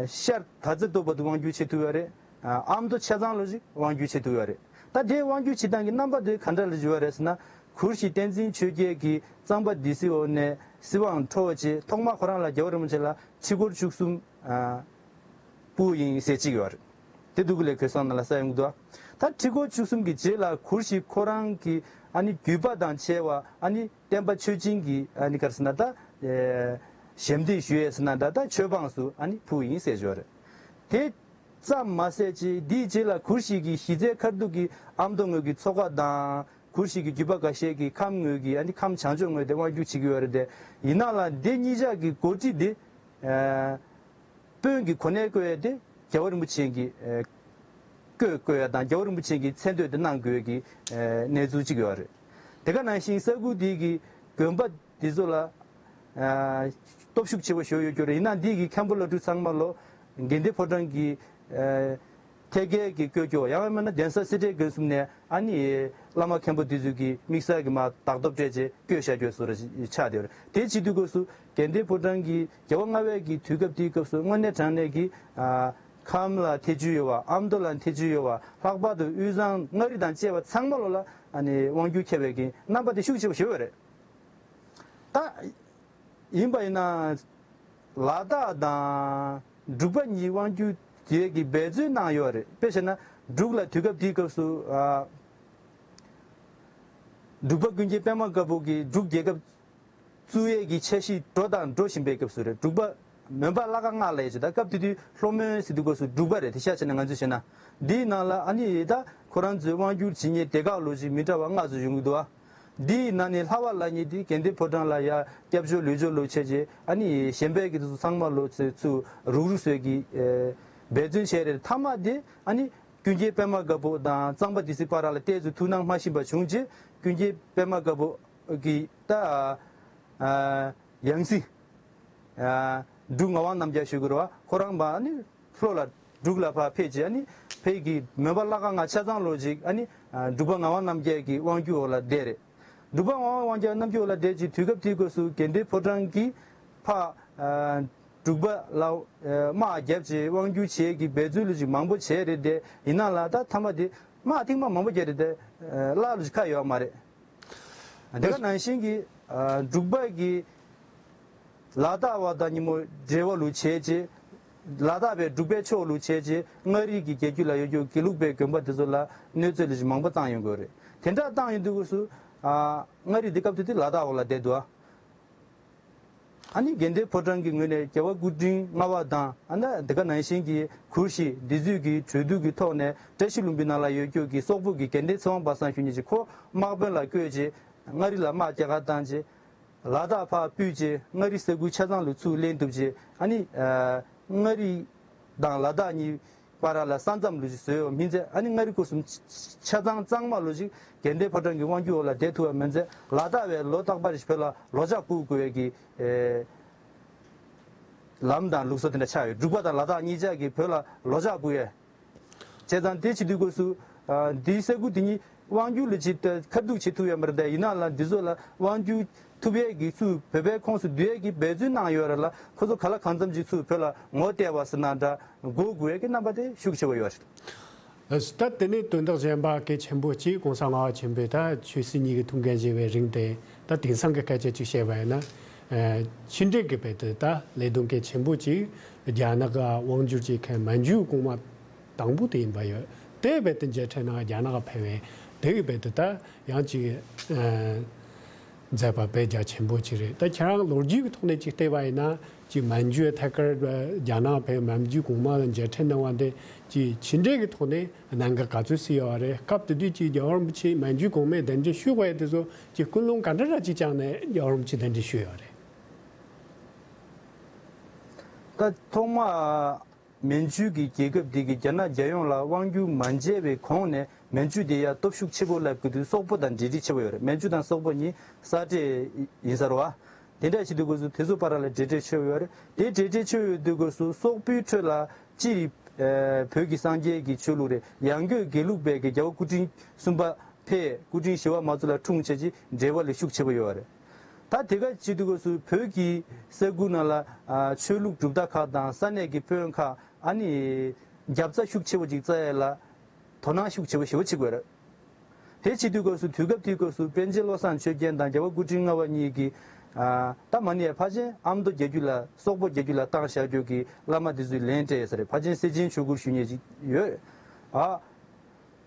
ཤར་དར་རྩེ་མདོ་བར་དུ་དབང་བསྒྱུར་བྱེད་ཐུབ་ཡོད་རེད། ཨ་མདོ་ཆ་ཚང་ལ་ཞིག་དབང་བསྒྱུར་བྱེད་ཐུབ་ཡོད་རེད། ད་དེའི་དབང་བསྒྱུར་བྱེད་སྟངས་ཀྱི་རྣམ་པ་དེ་ག་འདྲ་ལ་བྱེད་ཡོད་རེད་ཟེར་ན། གུ་ཤྲི་བསྟན་འཛིན་ཆོས་རྒྱལ་གྱིས་གཙང་པ་སྡེ་སྲིད་འོག་ནས་སྲིད་དབང་འཕྲོག་བྱས་ཐོག་མ་ཁོ་རང་ལ་རྒྱལ་བ་རིན་པོ་ཆེ་ལ་ཁྲི་སྐོར་བཅུ་གསུམ་སྤུ་ཡིན་ཟེར་གཅིག་ཡོད་རེད། དེ་འདུག་གི་ལས་ཁོས་གསང་ནང་ལ་གསལ་ཡོང་གི་འདུག་ད་ཁྲི་སྐོར་བཅུ་གསུམ་གྱི་རྗེས་ལ་གུ་ཤྲི་ཁོ་རང་གི་ཨ་ནི་རྒྱུད་པ་དང་བཅས་པ་ཨ་ནི་བསྟན་པ་ཆོས་སྦྱིན་གྱི་ཨ་ནི་ག་རེ་ཟེར་ན་ད་ཞབས་འདེགས་ཞུ་ཡས་ཟེར་ན་འདྲ། ད་ཆོས་འབངས་སུ་ཨ་ནི་སྤུ་ཡིན་ཟེར་ཞོར་རེད། དེ་ཙམ་མ་ཟད་ཅིག་འདིའི་རྗེས་ལ་གུ་ཤྲི་གི་གཞི་རྩའི་མཁར་གདུགས་ཀྱི་ཨ་མདོ་ངོས་ཀྱི་མཚོ་ཁ་དང་། གུ་ཤྲི་གི་རྒྱུད་པ་འགའ་ཤས་ཀྱི་ཁམས་ངོས་ཀྱི་ཨ་ནི་ཁམས་བྱང་ཕྱོགས་ངོས་དེ་དབང་བསྒྱུར་བྱེད་ཀྱི་ཡོད་རེད་དེ། ཡིན་ནའང་འདི་གཉིས་ཆ་གི་འགོ་ཁྲིད་དེ་དཔོན་གྱི་གོ་གནས་བསྐོས་ཡས་དེ་རྒྱལ་བ་རིན་པོ་ཆེ་གི་བསྐོས་བསྐོས་ཡས་དང་རྒྱལ་བ་རིན་པོ་ཆེ་གི་མཚན་བསྟོད་དེ་གནང་དགོས་ཀྱི་གནས་ཚུལ་གཅིག་ཡོད་རེད། དེ་ག་ནང་བཞིན་ས་ཁུལ་དེ་གི་དགོན་པ་དེ་ཚོ་ལ་སྟོབས་ཤུགས་ཆེ་བ་ཞིག་ཡོད་རྒྱུ་རེད། ཡིན་ནའང་འདི་གི་མཁན་པོ་བླ་སྤྲུལ་ཚང་མ་ལོ་དགེ་ལྡན་ཕོ་བྲང་གི་ཐད་ཀའི་གི་བསྐོས་རྒྱུ། ཡང་མིན་ན་གདན་ས་སེ་འབྲས་དགོན་གསུམ་ནས་ཨ་ནི་བླ་མ་མཁན་པོ་དེ་ཚོ་གི་དམིགས་བསལ་གྱི་མ་བདག་སྟོབས་སྤྲད་བྱས་བསྐོས་བཞག་རྒྱུ་བཟོ་འདྲ་ཆགས་བསྡད་ཡོད་རེད། དེ་བྱེད་དུས་སྐབས་སུ་དགེ་ལྡན་ཕོ་བྲང་གི་རྒྱལ་བ་ལྔ་པའི་གི་དུས་སྐབས་དེའི་སྐབས་སུ་དངོས་གནས་དྲང་གནས་ཀྱི་ཁམས་ལ་ཐེ་བྱུས་ཡོད་པ། ཨ་མདོ་ལ་ཐེ་བྱུས་ཡོད་པ། ལྷག་པར་དུ་དབུས་གཙང་མངའ་རིས་དང་བཅས་པ་ཚང་མ་ལོ་ལ་ཨ་ནི་དབང་བསྒྱུར་ཁྱབ་པའི་གི་རྣམ་པ་དེ་ཤུགས་ཆེ་བ་ཞིག་ཡོད་རེད། ད་ཡིན་པ་ཡིན་ན་ལ་དྭགས་དང་འབྲུག་པ་གཉིས་དབང་བསྒྱུར་བྱེད་ཀྱི་འབད་བརྩོན་གནང་ཡོད་རེད། དཔེ་བྱས་ན་འབྲུག་ལ་དུས་སྐབས་དེའི་སྐབས་སུ་ཨ་འབྲུག་པ་ཀུན་མཁྱེན་པདྨ་དཀར་པོ་གིས་འབྲུག་རྒྱལ་ཁབ་བཙུགས་ཡས་ཀྱི་འཆར་གཞི་འགྲོ་དང་འགྲོ་བཞིན་པའི་སྐབས་སུ་རེད། འབྲུག་པ་མོན་པ་བླ་ག་ལྔ་ལ་ཡོད་ཅིག་ད་སྐབས་དེ་དུས་ལྷོ་མོན་ཟེར་དུས་སྐབས་སུ་འབྲུག་པ་རེད། དེང་སང་བྱས་ན་ང་ཚོས་བྱས་ན་འདིའི་ནང་ལ་ཨ་ནི་ད་ཁོ་རང་ཚོའི་དབང་བསྒྱུར་བྱེད་མཁན་སྡེ་ཁག་ལོ་ཅིག་མི་འདྲ་བ་ལྔ་ཙམ་ཡོང་གི་འདུག་ཨ། འདིའི་ནང་ནས་ལྷ་བ་ལ་ཉེ་དེ་དགེ་ལྡན་ཕོ་བྲང་ལ་ཡ་སྐྱབས་བཅོལ་ལུས་སྦྱོར་ལོ་བྱས་རྗེས་ཨ་ནི་གཞན་པའི་གི་དེ་ཚོ་ཚང་མ་ལོ་ཚོད་ཚུ་རུག་རུག་བཟོས་ཀྱི་འབད་བརྩོན་བྱས་རེད། མཐའ་མ་དེ་ཨ་ནི་ཀུན་མཁྱེན་པདྨ་དཀར་པོ་དང་གཙང་པ་སྡེ་སྲིད་བར་ལ་ཏོག་ཙམ་ཐུགས་སྣང་མ་ཞིམ་པ་བྱུང་རྗེས་ཀུན་མཁྱེན་པདྨ་དཀར་པོ་གི་ད་ཡང་སྲིད་འབྲུག་ངག་དབང་རྣམ་རྒྱལ་ཞུ་དགོས་རེད་བ། ཁོ་རང་མ་ཨ་ནི་ལྷོ་ལ་འབྲུག་ལ་ཕར་ཕེབས་རྗེས་ཨ་ནི་ཕ་གི་མོན་པ་བླ་ག་ལྔ་ཆ་ཚང་ལོ་ཅིག་ཨ་ནི་འབྲུག་པ་ངག་དབང་རྣམ་རྒྱལ་གྱི་དབང་སྒྱུར་འོག་ལ་བསྡད་རེད། འབྲུག་པ་ངག་དབང་རྣམ་རྒྱལ་འོག་ལ་བསྡད་ཀྱི་དུས་སྐབས་དེའི་སྐབས་སུ་དགེ་ལྡན་ཕོ་བྲང་གིས་ཕར་འབྲུག་པ་ལ་དམག་བརྒྱབ་རྗེས་དབང་སྒྱུར་བྱེད་ཀྱི་འབད་རྩོལ་ལོ་ཅིག་མང་པོ་བྱས་རེད་དེ། ཡིན་ན་ལ་ད་མཐའ་མ་དེ་དམག་ཐེངས་མ་མང་པོ་བརྒྱབ་རེད་དེ་བརླག་ལོ་ཅིག་ཁག་ཡོད་མ་རེད། དེ་ག་ནང་བཞིན་གྱི་འབྲུག་པ་གི་ལ་དྭགས་པ་དང་ཉིན་མོ་འབྲེལ་བ་ལུ་བྱས་རྗེས། ལ་དྭགས་པའི་འབྲུག་པའི་ཕྱོགས་ལུ་བྱས་རྗེས་མངའ་རིས་ཀྱི་རྒྱལ་རྒྱུད་ལ་ཡོད་རྒྱུ་དགེ་ལུགས་པའི་དགོན་པ་དེ་ཚོ་ལ་གནོད་འཚེ་ལོ་ཅིག་མང་པོ་བཏང་ཡོང་གི་ཡོད་རེད། དེ་འདྲ་བཏང་ཡོང་དུས་སྐབས་སུ་མངའ་རིས་དེ་སྐབས་དེ་དུས་ལ་དྭགས་འོག་ལ་བསྡད་འདུག་ཨ། ཨ་ནི་དགེ་ལྡན་ཕོ་བྲང་གི་ངོས་ནས་རྒྱལ་བ་སྐུ་ཕྲེང་ལྔ་པ་དང་ཨ་ནི་དེ་ག་ནང་བཞིན་གྱི་གུ་ཤྲི་འདི་ཚོས་ཀྱི་གྲོས་བསྡུར་གྱི་ཐོག་ནས་བཀྲ་ཤིས་ལྷུན་པོའི་ནང་ལ་ཡོད་རྒྱུ་གི་སོག་པོ་གི་རྒྱལ་ལྡན་ཚེ་དབང་པ་སངས་ཞུ་མཁན་ཅིག་ཁོ་དམག་དཔོན་ལ་བསྐོས་རྗེས་མངའ་རིས་ལ་དམག་རྒྱག་གར་བཏང་རྗེས། ལ་དྭགས་ཕར་སྤོས་བྱས་མངའ་རིས་ས་ཁུལ་ཆ་ཚང་ལ་ཚུར་ལེན་ཐུབ་བྱས། ཨ་ནི་ཨ་མངའ་རིས་དང་ལ་དྭགས་གཉིས་བར་ལ་ས་མཚམས་ལུགས་ཤིག་བཟོས་ཡོད་མིན་ཚེ། ཨ་ནི་མངའ་རིས་སྐོར་གསུམ་ཆ་ཚང་གཙང་མ་ལུགས་ཤིག་དགེ་ལྡན་ཕོ་བྲང་གི་དབང་སྒྱུར་འོག་ལ་བསྡད་ཐུབ་པ་མིན་ཚེ། ལ་དྭགས་བས་ལོ་རྟག་པར་བོད་ལ་ལོ་ལྕགས་བསྐུར་དགོས་པའི་གི་ཨེ་ལམ་དང་ལུགས་སྲོལ་དེ་འདྲ་ཆགས་ཡོད། འབྲུག་པ་དང་ལ་དྭགས་གཉིས་ཆ་གིས་བོད་ལ་ལོ་ལྕགས་བསྐུར་ཡས། བྱས་ཙང་དེ་བྱེད་དུས་སྐབས་སུ་ཨ་འདིའི་ས་ཁུལ་དེ་གཉིས་དབང་སྒྱུར་ལ་ཅིག་ཁ་ཐུག་བྱེད་ཐུབ་ཡོད་མ་རེད། ད་ཡིན་ནའང་འདི་ཚོ་ལ་དབང་སྒྱུར་ཐུབ་ཡས་ཀྱི་ཚུར་བོད་པའི་ཁོངས་སུ་བསྡུ་ཡས་ཀྱི་འབད་བརྩོན་གནང་ཡོད་རེད་ལ། ཁོ་ཚོ་ག་ལ་གང་འཚམ་ཅིག་ཚུར་བོད་ལ་ངོ་བལྟས་པ་ཟེར་ན་འདྲ་མགོ་སྒུར་ཡས་ཀྱི་རྣམ་པ་དེ་ཤུགས་ཆེ་བ་ཡོད་རེད། ད་དེ་ནས་དོན་དག་གཞན་པ་གལ་ཆེན་པོ་གཅིག་༸གོང་ས་ལྔ་པ་ཆེན་པོས་ད་ཆོས་སྲིད་གཉིས་ཀྱི་ཐུགས་འགན་བཞེས་པའི་རིང་དེ། ད་དེང་སང་གི་སྐད་ཆ་གཅིག་བཤད་པ་ཡིན་ན། ཨ་ཕྱི་འབྲེལ་གྱི་བར་དུ་ད་ལས་དོན་གལ་ཆེན་པོ་གཅིག་རྒྱ་ནག་ག་དབང་སྒྱུར་བྱེད་མཁན་མན་ཇུ་གོང་མ་དང་པོ་དེ་ཡིན་པ་ཡོད། དེའི་བར་དུ་མཇལ་འཕྲད་གནང་རྒྱ་ནག་ག་ཕེབས་པའི་དེ་གི་བར་དུ་ད་ཡང་གཅིག་ཨ་མཛད་པ་དཔེ་རྒྱ་ཆེན་པོ་གཅིག་རེད། ད་ཁྱེད་རང་ལོ་རྒྱུས་ཀྱི་ཐོག་ནས་གཅིག་བལྟས་པ་ཡིན་ན། གཅིག་མན་ཇུ་ཐད་ཀར་རྒྱ་ནག་ཕེབས་མན་ཇུ་གོང་མ་ལ་མཇལ་འཕྲད་གནང་བ་འདི་གཅིག་ཕྱི་འབྲེལ་གྱི་ཐོག་ནས་གནད་འགག་ག་ཚོད་སུ་ཡོད་རེད། སྐབས་དེ་དུས་ཀྱི་རྒྱལ་བ་རིན་པོ་ཆེ་མན་ཇུ་གོང་མས་གདན་འདྲེན་ཞུས་པ་དེ་ཚོ་གི་ཀུན་སློང་ག་འདྲ་ར་གཅིག་བཅངས་ནས་རྒྱལ་བ་རིན་པོ་ཆེ་གདན་འདྲེན་ཞུས་ཡོད་རེད། ད་ཐོག་མ་མན་ཇུ་གི་རྒྱལ་ཁབ་འདི་གི་རྒྱ་ནག་རྒྱལ་ཡོངས་ལ་དབང་སྒྱུར་མ་མཇལ་བའི་གོང་ནས་མན་ཇུ་དེ་ཡ་སྟོབས་ཤུགས་ཆེ་པོ་སླེབས་ཀྱི་དུས་སོག་པོ་དང་འབྲེལ་འདྲིས་ཆེ་པོ་ཡོད་རེད། མན་ཇུ་དང་སོག་པོ་གཉིས་ས་འབྲེལ་ཡིན་ས་རེད་བ། དེ་འདྲ་བྱེད་དུས་སྐབས་སུ་དེ་ཚོ་བར་ལ་འབྲེལ་འདྲིས་ཆེ་བོ་ཡོད་རེད། དེ་འབྲེལ་འདྲིས་ཆེ་བོ་ཡོད་དུས་སྐབས་སུ་སོག་པོའི་ཁྲོད་ལ་སྤྱིར་བོད་ཀྱི་སངས་རྒྱས་ཀྱི་ཆོས་ལུགས་རེད། ཡང་སྒོས་དགེ་ལུགས་པའི་གི་རྒྱལ་བ་སྐུ་ཕྲེང་གསུམ་པ་ཕེབས། སྐུ་ཕྲེང་བཞི་པ་མ་ཚུ་ལ་འཁྲུངས་བྱས་ཀྱི་འབྲེལ་བ་ལས་ཤུགས་ཆེ་བོ་ཡོད་རེད། ད་དེ་ག་བྱེད་དུས་སྐབས་སུ་བོད་ཀྱི་ས་ཁུལ་ནང་ལ་ཨ་ཆོས་ལུགས་གྲུབ་མཐའ་ཁག་དང་ས་གནས་ཀྱི་དཔོན་ཁག་ཨ་ནི་རྒྱབ་རྩ་ཤུགས་ཆེ་བོ་ཅིག་བཙལ་ཡས་ལ་དོ་སྣང་ཤུགས་ཆེ་བོ་ཞེ་པོ་བྱེད་དགོས་རེད། དེ་བྱེད་དུས་སྐབས་སུ་དུས་སྐབས་དེའི་སྐབས་སུ་པཎ་ཆེན་བློ་བཟང་ཆོས་རྒྱན་དང་རྒྱལ་བ་སྐུ་ཕྲེང་ལྔ་པ་གཉིས་ཀྱིས་ཨ་ད་མ་ཎི་ཡ་ཕར་ཕྱིན་ཨ་མདོ་རྒྱལ་རྒྱུད་ལ་སོག་པོ་རྒྱལ་རྒྱུད་ལ་བཏང་བཞག་རྒྱུ་གི་བླ་མ་དེ་ཚོས་ལན་སྤྲད་ཡོད་ས་རེད། ཕར་ཕྱིན་གསེར་ཆེན་ཆོས་སྐུར་ཞུ་མཁན་ཅིག་ཡོད། ཨ་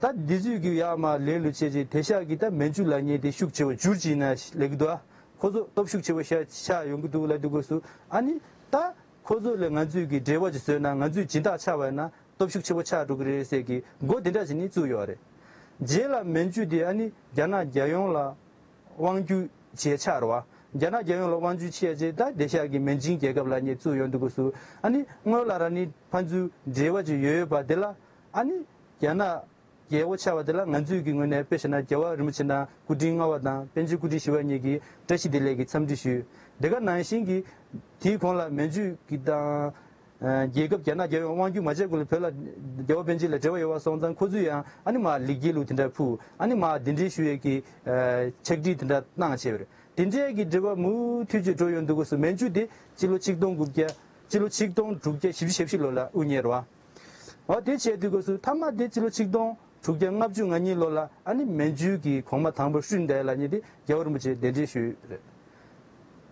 ད་འདི་ཚོས་ཀྱི་ཡར་མར་ལན་ལུ་བྱས་རྗེས་དེང་སང་གི་ད་མན་ཇུ་ལབ་མཁན་དེ་ཤུགས་ཆེ་བ་འགྱུར་ཅིག་ན་ལེགས་འདུག་ཨ། ཁོ་ཚོ་སྟོབས་ཤུགས་ཆེ་བ་ཤ་ཆགས་ཡོང་གི་འདུག་ལབ་དུས་སྐབས་སུ་ཨ་ནི་ད་ཁོ་ཚོ་ལས་ང་ཚོས་ཀྱི་འབྲེལ་བ་ཅིག་བཟོས་ན་ང་ཚོས་སྦྱིན་བདག་ཆགས་པ་ཡིན་ན་སྟོབས་ཤུགས་ཆེ་བོ་ཆགས་འགྲོ་གི་རེད་ཟེར་གྱི་འགོ་དེ་འདྲ་ཞིག་ནི་བཙུགས་ཡོད་རེད། རྗེས་ལ་མན་ཇུ་དེ་ཨ་ནི་རྒྱ་ནག་རྒྱལ་ཡོངས་ལ་དབང་སྒྱུར་བྱས་ཆགས་རེད་བ། རྒྱ་ནག་རྒྱལ་ཡོངས་ལ་དབང་སྒྱུར་བྱས་རྗེས་ད་དེང་སང་གི་མན་ཇུ་རྒྱལ་ཁབ་ལབ་མཁན་བཙུགས་ཡོང་དུས་སྐབས་སུ་ཨ་ནི་སྔོན་ལ་རང་ནི་ཕན་ཚུན་འབྲེལ་བ་ཅིག་ཡོད་ཡོད་པ་དེ་ལ་ཨ་ནི་རྒྱ་ནག་རྒྱལ་པོ་ཆགས་པ་དེ་ལ་ང་ཚོས་ཀྱི་ངོས་ནས་དཔེ་བཞག་ན་རྒྱལ་བ་རིན་པོ་ཆེ་དང་སྐུ་ཕྲེང་ལྔ་པ་དང་པཎ་ཆེན་སྐུ་ཕྲེང་བཞི་པ་གཉིས་ཀྱིས་བཀྲ་ཤིས་བདེ་ལེགས་ཀྱི་འཚམས་འདྲི་ཞུས། དེ་ག་ནང་བཞིན་གྱི་དེའི་གོང་ལ་མན་ཇུ་གི་དང་རྒྱལ་ཁབ་རྒྱ་ནག་རྒྱལ་ཡོངས་དབང་སྒྱུར་མ་བྱས་གོང་ལ་བོད་ལ་རྒྱལ་བ་པཎ་ཆེན་ལ་འབྲེལ་བ་ཡོད་པ་སོང་ཙང་ཁོ་ཚོས་ཡང་ཨ་ནི་མར་ལེགས་སྐྱེས་ལུགས་དེ་འདྲ་ཕུལ། ཨ་ནི་མར་གདན་འདྲེན་ཞུ་ཡས་ཀྱི་ཕྱག་བྲིས་དེ་འདྲ་གནང་བྱས་པ་རེད། དེ་འདྲའི་གི་འབྲེལ་བ་མུ་མཐུད་ཅིག་འགྲོ་ཡོང་དུས་སྐབས་སུ་མན་ཇུ་དེ་སྤྱི་ལོ་ཆིག་སྟོང་དགུ་བརྒྱ་སྤྱི་ལོ་ཆིག་སྟོང་དྲུག་བརྒྱ་བཞི་བཅུ་ཞེ་བཞི་ལོ་ལ་དབུ་བརྙེས་རེད་བ། འོ་དེ་བྱས་དུས་སྐབས་སུ་མཐའ་མ་དེ་སྤྱི་ལོ་ཆིག་སྟོང་དྲུག་བརྒྱ་ལྔ་བཅུ་ང་གཉིས་ལོ་ལ་ཨ་ནི་མན་ཇུ་གི་གོང་མ་དང་པོ་ཧྲུན་ཏའེ་ལབ་མཁན་དེ་རྒྱལ་བ་རིན་པོ་ཆེ་གདན་འདྲེན་ཞུས་རེད།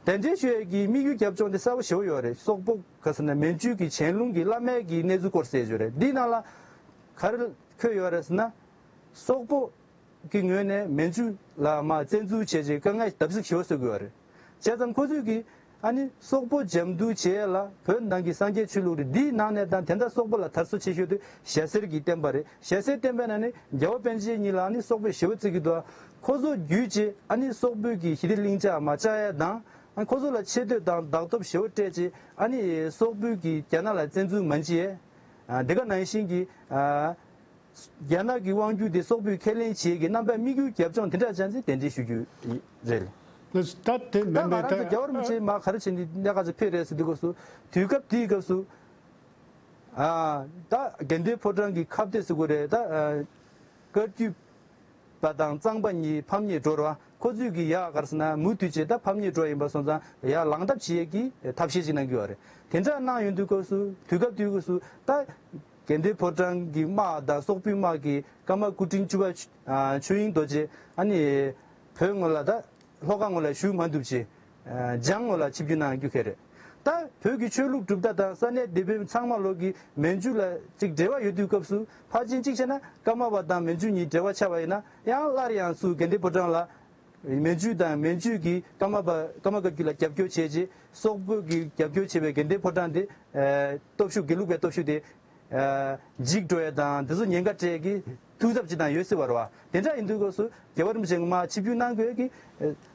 གདན་འདྲེན་ཞུ་ཡས་ཀྱི་དམིགས་ཡུལ་རྒྱབ་ལྗོངས་དེ་གསལ་པོ་ཞེ་པོ་ཡོད་རེད། སོག་པོ་ག་ཟེར་ན་མན་ཇུ་གི་ཞལ་ལུང་གི་བླ་མའི་གི་གནས་ཚུལ་སྐོར་གསལ་ཞུ་རེད། འདི་ནང་ལ་ག་རེ་འཁོད་ཡོད་རེད་ཟེར་ན། སོག་པོ་གི་ངོས་ནས་མན་ཇུ་ལ་མར་བཙན་འཛུལ་བྱས་རྗེས་དཀའ་ངལ་བརྡབ་གསིག་ཞེ་པོ་བཟོ་གི་ཡོད་རེད། བྱས་ཙང་ཁོ་ཚོས་ཀྱིས་ཨ་ནི་སོག་པོ་འཇབ་རྡུལ་བྱས་ལ་བོད་ནང་གི་སངས་རྒྱས་ཆོས་ལུགས་རེད། འདིའི་ནང་ནས་དང་དེ་འདྲ་སོག་པོ་ལ་དར་སྲོལ་ཆེ་ཤོས་དེ་ཞྭ་སེར་གྱི་བསྟན་པ་རེད། ཞྭ་སེར་བསྟན་པའི་ནང་ནས་རྒྱལ་བ་པཎ་ཆེན་གཉིས་ལ་ཨ་ནི་སོག་པོས་ཞེ་པོ་བརྩི་གི་འདུག་ཁོ་ཚོ་བརྒྱུད་བྱས་ཨ་ནི་སོག་པོའི་གི་ཞི་བདེ་གླིང་ཕྱག་མར་བཅག་ཡ་དང་ཨ་ཁོ་ཚོ་ལ་ཆེ་བསྟོད་དང་བདག་སྟོབས་ཞེ་པོ་སྤྲད་བྱས་ཨ་ནི་སོག་པོའི་གི་རྒྱ་ནག་ལ་བཙན་འཛུལ་མ་བྱེད་ཡ། དེ་ག་ནང་བཞིན་གྱི་ཨ། རྒྱ་ནག་གི་དབང་སྒྱུར་དེ་སོག་པོས་ཁས་ལེན་བྱེད་ཀྱི་རྣམ་པའི་དམིགས་ཡུལ་རྒྱབ་ལྗོངས་དེ་འདྲ་ཅན་ཞིག་གདན་འདྲེན་ཞུ་རྒྱུ་རེད། ད་དེ་ད་མིན་ང་པའི་རང་ཚོ་ད་རྒྱལ་བ་རིན་པོ་ཆེ་མར་ག་རེ་བྱས་ནས་གནད་འགག་ཅིག་ཕེབས་རེད་ཟེར་དུས་སྐབས་སུ་དུས་སྐབས་དེའི་སྐབས་སུ་ཨ་ད་དགེ་ལྡན་ཕོ་བྲང་གི་ཁ་གཏད་ཟེར་དགོས་རེད། ད་ཨ་བཀའ་བརྒྱུད་པ་དང་གཙང་པ་གཉིས་ཕམ་ཉེས་འགྲོ་ར་ཁོ་ཚོས་ཀྱི་ཡག་ག་རེ་ཟེར་ན་མུ་མཐུད་བྱས་ད་ཕམ་ཉེས་འགྲོ་ཡིན་པ་སོང་ཙང་ཡར་ལངས་ཐབས་བྱེད་ཡས་ཀྱི་ཐབས་ཤེས་ཅིག་གནང་གི་ཡོད་རེད། དེ་འདྲ་གནང་ཡོང་དུས་སྐབས་སུ་དུས་སྐབས་དུས་སྐབས་སུ་ད། དགེ་ལྡན་ཕོ་བྲང་གི་དམག་དང་སོག་པོའི་དམག་གིས་ཀརྨ་སྐུ་ཕྲེང་བཅུ་པ་ཨ་ཆོས་དབྱིངས་རྡོ་རྗེ་ཨ་ནི་བོད་ངོས་ལ་ད་ལྷོ་ཁ་ངོས་ལ་བཞུགས་མ་ཐུབ་ཅིང་ཨ་འཇང་ངོས་ལ་ཆིབས་བསྒྱུར་གནང་རྒྱུ་ཁེལ་རེད། ད་བོད་ཀྱི་ཆོས་ལུགས་གྲུབ་མཐའ་དང་ས་གནས་འདི་བོད་ཚང་མ་ལོག་གི་མན་ཇུ་ལ་ཅིག་འབྲེལ་བ་ཡོད་དུས་སྐབས་སུ་ཕལ་ཆེར་གཅིག་བྱས་ན་ཀརྨ་པ་དང་མན་ཇུ་གཉིས་འབྲེལ་བ་ཆགས་པ་ཡིན་ན་ཡང་སླར་ཡང་ཚུར་དགེ་ལྡན་ཕོ་བྲང་ལ། མན་ཇུ་དང་མན་ཇུ་གིས་ཀརྨ་པ་ཀརྨ་བཀའ་བརྒྱུད་ལ་རྒྱབ་སྐྱོར་བྱས་རྗེས་སོག་པོ་གིས་རྒྱབ་སྐྱོར་བྱས་པའི་དགེ་ལྡན་ཕོ་བྲང་དེ་ཨ་སྟོབས་ཤུགས་དགེ་ལུགས་པའི་སྟོབས་ཤུགས་དེ་ཨ་འཇིག་འགྲོ་ཡ་དང་དེ་ཚོ་ཉེན་ཁ་སྤྲད་ཀྱི་ཐུགས་འཚབ་ཅིག་དང་ཡོད་སྲིད་པ་རེད་བ། དེ་འདྲ་ཡིན་དུས་སྐབས་སུ་རྒྱལ་བ་རིན་པོ་ཆེ་མར་ཆིབས་བསྒྱུར་གནང་དགོས་ཀྱི་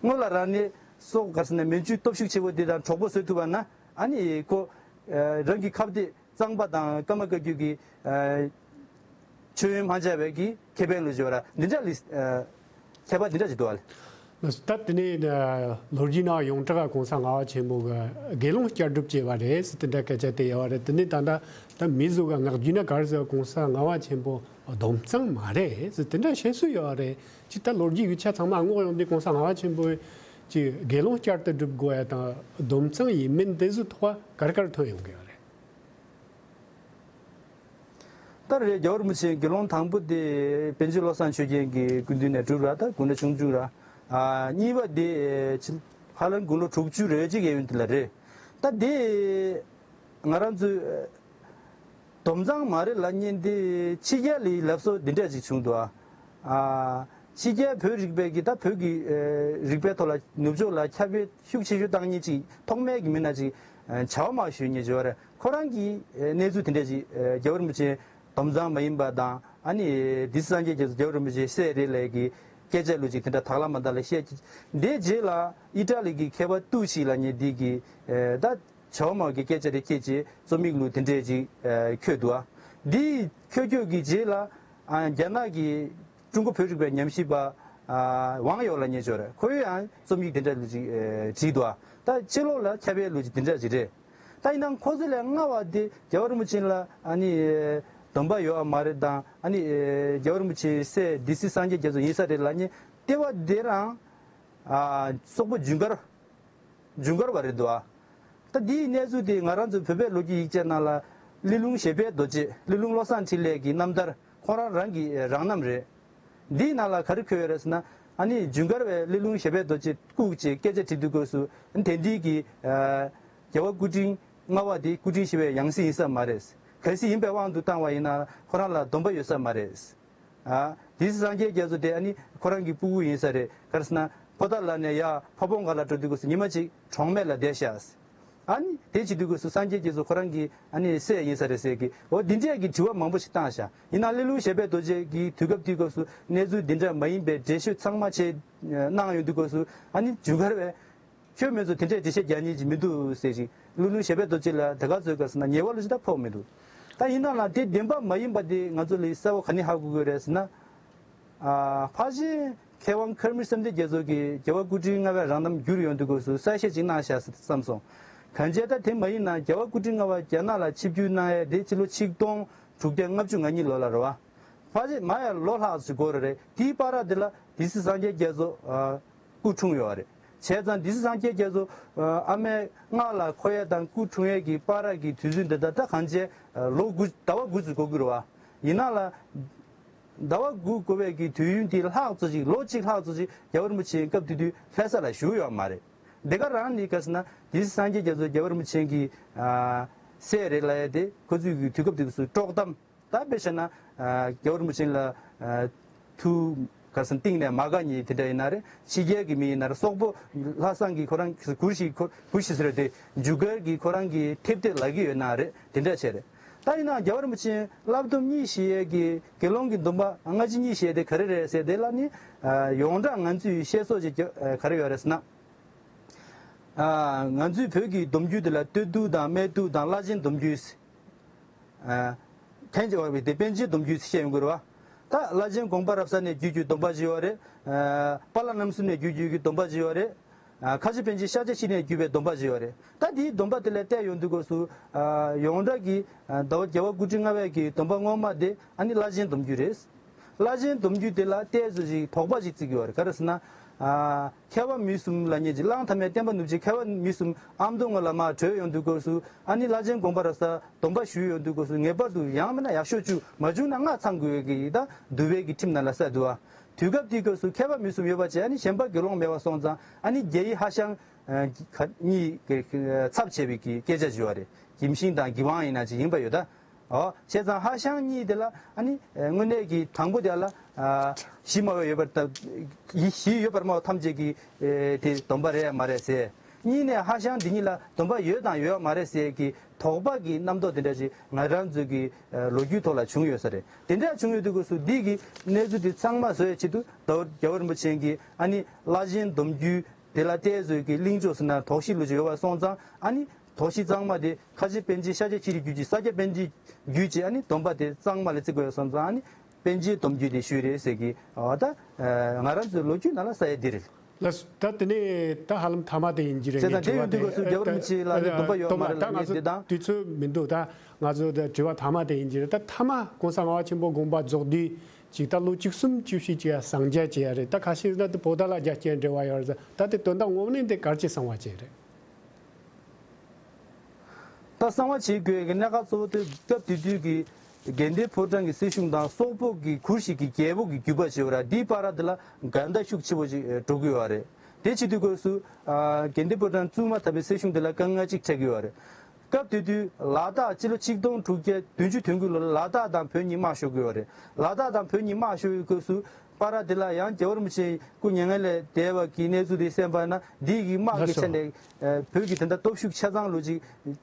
སྔོན་ལ་རང་ནས་ སོགས་ག་རེ་ཟེར་ན་མན་ཇུ་སྟོབས་ཤུགས་ཆེ་བོ་དེ་དང་གྲོགས་པོ་བཟོ་ཐུབ་པ་ན་ཨ་ནི་ཁོ་ཨ་རང་གི་ཁ་གཏད་གཙང་པ་དང་ཀརྨ་བཀའ་བརྒྱུད་ཀྱི་ཨ་མཆོད་ཡོན་མ་འཇལ་བའི་གི་ཁེ་ཕན་ལུ་བརྗོད་པ་ར་འདི་འདྲ་ལི་ཨ་ཁྱད་པར་འདི་འདྲ་ཞིག་འདུག་བ་ལེ། ད་དེ་ནས་ལོ་རྒྱུས་ནང་ཡོངས་གྲགས་གོང་ས་ལྔ་པ་ཆེན་པོ་གི་དགེ་སློང་བསྐྱར་སྒྲུབ་བྱས་པ་རེད་ཟེར་དེ་འདྲ་སྐད་ཆ་དེ་ཡོད་པ་རེད། དེ་ནས་ད་ལྟ་ད་མི་ཟོ་ག་ངག་རྒྱུན་ན་ག་རེ་ཟེར་གོང་ས་ལྔ་པ་ཆེན་པོ་སྡོམ་གཙང་མ་རེད་ཟེར་དེ་འདྲ་བཤད་སྲོལ་ཡོད་པ་རེད། ཅི་ད་ལོ་རྒྱུས་ཡིག་ཆ་ཚང་མ་སྔོག་ཡོང་དུས་གོང་ས་ལྔ་པ་ཆེན་པོ་ཅི་དགེ་སློང་བསྐྱར་དུ་སྒྲུབ་དགོས་ཡ་དང་སྡོམ་གཙང་ཡིན་མིན་དེ་ཚོའི་ཐོག་ག་རེ་ག་རེ་ཐོན་ཡོང་གི་ཡོད་རེད། ད་རེད། རྒྱལ་བ་རིན་པོ་ཆེ་དགེ་སློང་དང་པོ་དེ་པཎ་ཆེན་བློ་བཟང་ཆོས་རྒྱན་གྱི་སྐུ་མདུན་ནས་གྲུབ་ར་ད་དགུང་ལོ་ཆུང་ཆུང་ར། ཨ་གཉིས་པ་དེ་ཕྱི་ཧ་ལམ་དགུང་ལོ་དྲུག་ཅུ་རེ་གཅིག་ཡན་དེ་ལ་རེད། ད་དེ་ང་རང་ཚོས་སྡོམ་གཙང་མ་རེད་ལབ་མཁན་དེ་ཕྱི་རྒྱལ་ལི་ལབ་སྲོལ་འདི་འདྲ་ཅིག་བྱུང་འདུག་ཨ། ཕྱི་རྒྱལ་བོད་རིག་པའི་གི་ད་བོད་ཀྱི་རིག་པའི་ཐོག་ལ་ནུབ་ཕྱོགས་ལ་ཁྱབ་སྤེལ་ཤུགས་ཆེ་ཤོས་བཏང་མཁན་ཅིག་ཐོག་མའི་གི་མི་སྣ་ཅིག་བྱ་བ་མ་ཞུ་མཁན་ཅིག་ཡོད་རེད། ཁོ་རང་གི་གནས་ཚུལ་དེ་འདྲ་ཅིག་རྒྱལ་བ་རིན་པོ་ཆེ་སྡོམ་གཙང་མ་ཡིན་པ་དང་ཨ་ནི་སྡེ་སྲིད་སངས་རྒྱས་རྒྱ་མཚོ་རྡོ་རྗེ་སྲས་རེད་ལབ་ཀྱི་སྐད་ཆ་ལུ་ཅིག་དེ་འདྲ་དག་ལ་མ་དག་ལ་བཤད་ཀྱི། དེའི་རྗེས་ལ་ཨི་ཊ་ལི་གི་མཁས་པ་ཏུ་ཤི་ལབ་མཁན་འདི་གི་ད་བྱ་བ་མ་གི་སྐད་ཆ་རེ་སྐྱེས་རྗེས་རྩོམ་ཡིག་ལུ་དེ་འདྲས་ཅིག་འཁོད་འདུག་ཨ། འདི་འཁོད་འཁོད་ཀྱི་རྗེས་ལ་རྒྱ་ནག་གི་ཀྲུང་གོ་བོད་རིག་པའི་ཉམས་ཞིབ་པ་ཝང་ཡོ་ལབ་མཁན་ཅིག་ཡོད་རེད། ཁོས་ཡང་རྩོམ་ཡིག་དེ་འདྲ་ལུ་ཅིག་བྲིས་འདུག་ཨ། ད་ཕྱི་ལོགས་ལ་ཁྱབ་སྤེལ་ལུ་ཅིག་དེ་འདྲ་ཅིག་རེད། ད་ཡིན་ནའང་ཁོ་ཚོ་ལས་སྔ་བ་དེ་རྒྱལ་བ་རིན་པོ་ཆེ་ལ་ཨ་ནི་སྡོམ་པ་ཡོད་པ་མ་རེད་དང་ཨ་ནི་རྒྱལ་བ་རིན་པོ་ཆེའི་སྲས་སྡེ་སྲིད་སངས་རྒྱས་རྒྱ་མཚོ་ཡིན་ས་རེད་ལབ་མཁན་ལྟེ་བ་དེ་རང་སོག་པོ་ཇུན་གར་ཇུན་གར་བ་རེད་འདུག་ཨ། ད་འདིའི་གནས་ཚུལ་དེ་ང་རང་ཚོ་བོད་པའི་ལོ་རྒྱུས་ཡིག་ཆ་ནང་ལ་གླེ་ལུང་བཞད་པའི་རྡོ་རྗེ་གླེ་ལུང་བློ་བཟང་འཕྲིན་ལས་ཀྱི་རྣམ་ཐར་ཁོང་རང་རང་གི་རང་རྣམ་རེད། འདིའི་ནང་ལ་ག་རེ་འཁོད་ཡོད་རེད་ཟེར་ན་ཨ་ནི་ཇུན་གར་བས་གླེ་ལུང་བཞད་པའི་རྡོ་རྗེ་བཀུག་ཅེས་སྐད་ཆ་དྲིས་དུས་སྐབས་སུ་དེ་འདྲའི་གི་རྒྱལ་བ་སྐུ་ཕྲེང་ལྔ་པ་དེ་སྐུ་ཕྲེང་བཞི་པའི་ཡང་སྲིད་ཡིན་ས་མ་རེད། གལ་སྲིད་ཡིན་པའི་དབང་དུ་བཏང་བ་ཡིན་ན་ཁོ་རང་ལ་སྡོམ་པ་ཡོད་ས་མ་རེད། ཨ། སྡེ་སྲིད་སངས་རྒྱས་རྒྱ་མཚོ་དེ་ཨ་ནི་ཁོ་རང་གི་སྤུ་གུ་ཡིན་ས་རེད། ག་རེ་ཟེར་ན་པོ་ཏཱ་ལ་ནས་ཡར་ཕ་བོང་ཁ་ལ་འགྲོ་དུས་སྐབས་སུ་ཉི་མ་གཅིག་གྲོང་སྨད་ལ་བསྡད་ཤག་ཨ་ནི་དེ་བྱེད་དུས་སྐབས་སུ་སངས་རྒྱས་རྒྱ་མཚོ་ཁོ་རང་གི་ཨ་ནི་སྲས་ཡིན་ས་རེད་ཟེར་གི་འོ་འདི་འདྲས་ཀྱི་དྲི་བ་མང་པོ་ཞིག་བཏང་ཤག་ཡིན་ནའང་གླེ་ལུང་བཞད་པའི་རྡོ་རྗེ་གི་དུས་སྐབས་དེའི་སྐབས་སུ་གནས་ཚུལ་འདི་འདྲ་མ་ཡིན་པའི་འགྲེལ་བཤད་ཚང་མ་བྱས་གནང་ཡོང་དུས་སྐབས་སུ་ཨ་ནི་ཇུན་གར་བས། ཁྱོད་མི་ཚོ་དེ་འདྲས་འགྲེལ་བཤད་རྒྱག་མཁན་ཅིག་མི་འདུག་ཟེར་ཞིང་གླེ་ལུང་བཞད་པའི་རྡོ་རྗེ་ལ་དེ་ག་ཚོད་ག་ཟེར་ན་ཉེས་པ་ལོ་ཅི་ད་ཕོག་མི་འདུག་ད་ཡིན་ན་ལ་དེ་བདེན་པ་མ་ཡིན་པ་དེ་ང་ཚོ་ལ་གསལ་པོ་ག་ནས་ཧ་གོ་དགོས་རེད་ཟེར་ན། ཨ། ཕར་ཕྱིན་མཁས་དབང་མཁར་རྨེའུ་བསམ་གཏན་རྒྱ་མཚོ་གིས་རྒྱལ་བ་སྐུ་ཕྲེང་ལྔ་པའི་རང་རྣམ་བསྒྱུར་ཡོང་དུས་སྐབས་སུ་གསལ་བཤད་ཅིག་གནང་བཞག་བསམ་སོང་། གང་བྱས་ད་དེ་མ་ཡིན་ན་རྒྱལ་བ་སྐུ་ཕྲེང་ལྔ་པ་རྒྱ་ནག་ལ་ཆིབས་བསྒྱུར་གནང་ཡས་དེ་ཕྱི་ལོ་ཆིག་སྟོང་དྲུག་བརྒྱ་ལྔ་བཅུ་ང་གཉིས་ལོ་ལ་རེད་བ། ཕལ་ཆེར་མ་ཡ་ལོ་ལྷག་ཙམ་འགོར་རེད། དེའི་བར་དེ་ལ་སྡེ་སྲིད་སངས་རྒྱས་རྒྱ་མཚོ་ཨ། སྐུ་འཁྲུངས་ཡོད་རེད། བྱས་ཙང་སྡེ་སྲིད་སངས་རྒྱས་རྒྱ་མཚོ་ཨ་མའི་མངལ་ལ་འཁོར་ཡས་དང་སྐུ་འཁྲུངས་ཡས་ཀྱི་བར་གྱི་དུས་ཚོད་འདི་ལྟར་ད་གང་བྱས་ལོ་དགུ་ཟླ་བ་དགུ་ཙམ་འགོར་གྱི་རེད་བ། ཡིན་ན་ལ་ཟླ་བ་དགུ་འགོར་བའི་གི་དུས་ཡུན་དེ་ལྷག་ཙམ་ཅིག་ལོ་གཅིག་ལྷག་ཙམ་ཅིག་རྒྱལ་བ་རིན་པོ་ཆེ་སྐབས་དེ་དུས་ལྷ་ས་ལ་བཞུགས་ཡོད་མ་རེད། འདི་ག་རང་ནི་ག་ཟེར་ན་སྡེ་སྲིད་སངས་རྒྱས་རྒྱ་མཚོ་རྒྱལ་བ་རིན་པོ་ཆེ་གི་ཨ། སྲས་རེད་ལབ་ཡས་དེ་ཁོ་ཚོས་ཀྱི་དུས་སྐབས་དེ་ཚོ་དཀྲོག་གཏམ། ད་དཔེ་བཤད་ན། ཨ། རྒྱལ་བ་རིན་པོ་ཆེ་ལ། ཨ། ཐུགས་ག་ཟེར་གཏིང་ནས་མ་དགའ་མཁན་དེ་འདྲ་ཡིན་ན་རེད། ཕྱི་རྒྱལ་གྱི་མི་ཡིན་ན་རེད། སོག་པོ་ལྷ་བཟང་གིས་ཁོ་རང་གུ་ཤྲི་ཁོ་གུ་ཤྲི་ཟེར་དེ་འཇུ་གར་གྱིས་ཁོ་རང་གི་ཐེབས་གཏད་ལབ་ཀྱི་ཡོད་ན་རེད། དེ་འདྲ་བྱས་རེད། ད་ཡིན་ན་རྒྱལ་བ་རིན་པོ་ཆེ་བསླབ་སྡོམ་གཉིས་བཞེས་ཡས་ཀྱི་དགེ་སློང་གི་སྡོམ་པ་སྔ་ཕྱི་གཉིས་བཞེས་དེ་ག་རེ་རེད་ཟེར་དེ་ལ་ནི། ཨ། ཡོངས་གྲགས་ང་ཚོས་བཤད་སྲོལ་ཅིག་ག་རེ་ཡོད་རེད་ཟེར་ན། ཨ། ང་ཚོའི་བོད་ཀྱི་སྡོམ་རྒྱུན་དེ་ལ་སྟོད་ཐུག་དང་སྨད་ཐུག་དང་བླ་ཆེན་སྡོམ་རྒྱུན། ཨ། ཐེངས་གཅིག་བར་བའི་དེ་པཎ་ཆེན་སྡོམ་རྒྱུན་བཤད་ཡོང་གི་རེད་བ། ད་བླ་ཆེན་དགོངས་པ་རབ་གསལ་ནས་བརྒྱུད་རྒྱུའི་སྡོམ་པ་ཅིག་ཡོད་རེད། ཨ། དཔལ་ལྷ་རྣམ་གསུམ་ནས་བརྒྱུད་རྒྱུའི་སྡོམ་པ་ཅིག་ཡོད་རེད། ཨ། ཁ་ཆེ་པཎ་ཆེན་ཤཱཀྱ་ཤྲཱི་ནས་བརྒྱུད་པའི་སྡོམ་པ་ཅིག་ཡོད་རེད། ད་དེའི་སྡོམ་པ་དེ་ལ་བལྟས་ཡོང་དུས་སྐབས་སུ། ཨ། ཡོངས་གྲགས་ཀྱི། ཨ། ཟླ་བ་རྒྱལ་བ་སྐུ་ཕྲེང་ལྔ་པའི་གི་སྡོམ་པ་སྔོན་མ་དེ་ཨ་ནི་བླ་ཆེན་སྡོམ་རྒྱུན་རེད། བླ་ཆེན་སྡོམ་རྒྱུན་དེ་ལ་ཏོག་ཙམ་ཞིག་དོགས་པ་ཞིག་བརྩི་གི་ཡོད་རེད། ག་རེ་ཟེར་ན། ཨ། མཁས་པ་མི་གསུམ་ལབ་མཁན་ཅིག་གླང་དར་མའི་བསྟན་པ་ནུབ་ཕྱོགས་མཁས་པ་མི་གསུམ་ཨ་མདོ་སྔོན་ལ་མར་བྲོས་ཡོང་དུས་སྐབས་སུ་ཨ་ནི་བླ་ཆེན་དགོངས་པ་རབ་གསལ་སྡོམ་པ་ཞུས་ཡོང་དུས་སྐབས་སུ་ངེས་པར་དུ་ཡང་མིན་ན་ཡག་ཤོས་བཅུ་མ་བྱུང་ན་ལྔ་ཚང་དགོས་ཀྱི་ཡིན་ད་འདུལ་བའི་གི་ཁྲིམས་ནང་ལ་གསལ་འདུག་ཨ། དུས་སྐབས་དེའི་སྐབས་སུ་མཁས་པ་མི་གསུམ་ཡོད་པ་བྱས་ཨ་ནི་གཞན་པ་དགེ་སློང་མེད་པ་སོང་ཙང་ཨ་ནི་རྒྱ་ཡི་ཧྭ་ཤང་གཉིས་ཚབ་བྱས་པའི་གི་སྐད་ཆ་ཞུ་བ་རེད། གྱིམ་ཤིང་དང་གྱི་ཝང་ཡིན་ན་ཅིག་ཡིན་པ་ཡོད་ད། ཨོ། བྱས་ཙང་ཧྭ་ཤང་གཉིས་དེ་ལ་ཨ་ནི་དངོས་གནས་ཀྱི་དང་པོ་དེ་ལ་ཨ་གཞི་སྨྲ་བ་ཡོད་པར་ལྟ། གཞི་ཡོད་པར་སྨྲ་བ་ཐམས་ཅད་ཀྱིས་ཨེ་དེ་སྡོམ་པ་རེད་ཡ་མ་རེད་ཟེར། གཉིས་ནས་ཧྭ་ཤང་འདི་གཉིས་ལ་སྡོམ་པ་ཡོད་དང་ཡོད་མ་རེད་ཟེར་གྱི་དོགས་པ་གི་རྣམ་རྟོག་དེ་འདྲ་ཞིག་ང་རང་ཚོའི་གི་ཨ་ལོ་རྒྱུས་ཐོག་ལ་བྱུང་ཡོད་ས་རེད། དེ་འདྲ་བྱུང་ཡོད་དུས་སྐབས་སུ་འདི་གི་གནས་ཚུལ་དེ་ཚང་མ་བཟོ་ཡའི་ཆེད་དུ་ཟླ་བ་རྒྱལ་བ་རིན་པོ་ཆེ་གིས་ཨ་ནི་བླ་ཆེན་སྡོམ་རྒྱུན། དེ་ལ་བལྟས་བཟོས་ཀྱི་གླིང་ཕྱོགས་སུ་ན་དོགས་གཞི་ལུ་ཅིག་ཡོད་པ་སོང་ཙང་ཨ་ནི་དོགས་གཞི་གཙང་མ་དེ་ཁ་ཆེ་པཎ་ཆེན་ཤཱཀྱ་ཁྱི་རིགས་བརྒྱུད་ཀྱི་ས་སྐྱ་པཎ་ཆེན་བརྒྱུད་ཀྱི་ཨ་ནི་སྡོམ་པ་དེ་གཙང་མ་ལ་བརྩི་དགོས་ཡོད་སོང་ཙང་ཨ་ནི་པཎ་ཆེན་སྡོམ་རྒྱུད་དེ་ཞུས་རེད་ཟེར་གི་ཨ་ད་ང་རང་ཚོའི་ལོ་རྒྱུས་ནང་ལ་གསལ་ཡ་དེ་རེད། ལགས་སོ། ད་དེ་ནས་ད་ཧ་ལམ་ཐ་མ་དེ་ཡིན་གྱི་རེད། བྱས་ཙང་ངའི་དྲི་བ་དེ་ཡོང་དུས་སྐབས་སུ་རྒྱལ་བ་རིན་པོ་ཆེ་ལགས་ནས་སྡོམ་པ་ཡོད་མ་རེད་ལབ་ངེས་དེ་དང་། དུས་ཚོད་མི་འདུག་ད་ང་ཚོ་ད་དྲི་བ་ཐ་མ་དེ་ཡིན་གྱི་རེད། ད་ཐ་མ་གོང་ས་ལྔ་པ་ཆེན་པོ་དགོངས་པ་རྫོགས་དུས་ཅིག་ད་ལོ་བཅུ་གསུམ་བཅུ་བཞི་ཅིག་ཡ་ཟིང་ཆ་བྱས་ཡ་རེད། ད་ཁ་ཤས་ན་དེ་བོད་ད་ལ་རྒྱ་སྐྱེད་འབྲེལ་བ་ཡོད་རེད། ད་དེ་དོན་དག་ངོ་མ་ནས་འདི་ག་རེ་བྱས་གསང་བ་བྱས་རེད། ད་གསང་བ་བྱེད་དགོས་ཀྱི་གནད་འགག་གཙོ་བོ་དེ་སྐབས་དེ་དུས་ཀྱི་དགེ་ལྡན་ཕོ་བྲང་གི་སྲིད་གཞུང་དང་སོག་པོ་གི་གུར་ཞིག་གི་རྒྱལ་པོ་གི་རྒྱུད་པ་ཞེས་པ་ར་འདིའི་བར་དེ་ལ་འགལ་ཟླ་ཤུགས་ཆེ་བོ་ཞིག་འགྲོ་གི་ཡོད་རེད། དེ་བྱེད་དུས་སྐབས་སུ་ཨ་དགེ་ལྡན་ཕོ་བྲང་བཙུན་མ་དམ་པའི་སྲིད་གཞུང་དེ་ལ་དཀའ་ངལ་ཅིག་འཕྲད་ཀྱི་ཡོད་རེད། སྐབས་དེ་དུས་ལ་དྭགས་སྤྱི་ལོ་ཆིག་སྟོང་དྲུག་བརྒྱ་བདུན་ཅུ་དོན་དགུ་ལོ་ལ་ལ་དྭགས་དང་བོད་གཉིས་དམག་ཤོར་གྱི་ཡོད་རེད། ལ་དྭགས་དང་བོད་གཉིས་དམག་ཤོར་བའི་སྐབས་སུ་བར་དེ་ལ་ཡང་རྒྱལ་བ་རིན་པོ་ཆེ་སྐུ་མྱ་ངན་ལས་འདས་པ་གི་གནས་ཚུལ་དེ་གསན་པ་ན་འདི་གི་དམག་གི་ཆ་ནས་བོད་ཀྱི་དེ་འདྲ་སྟོབས་ཤུགས་ཆ་ཚང་ལོ་ཅིག་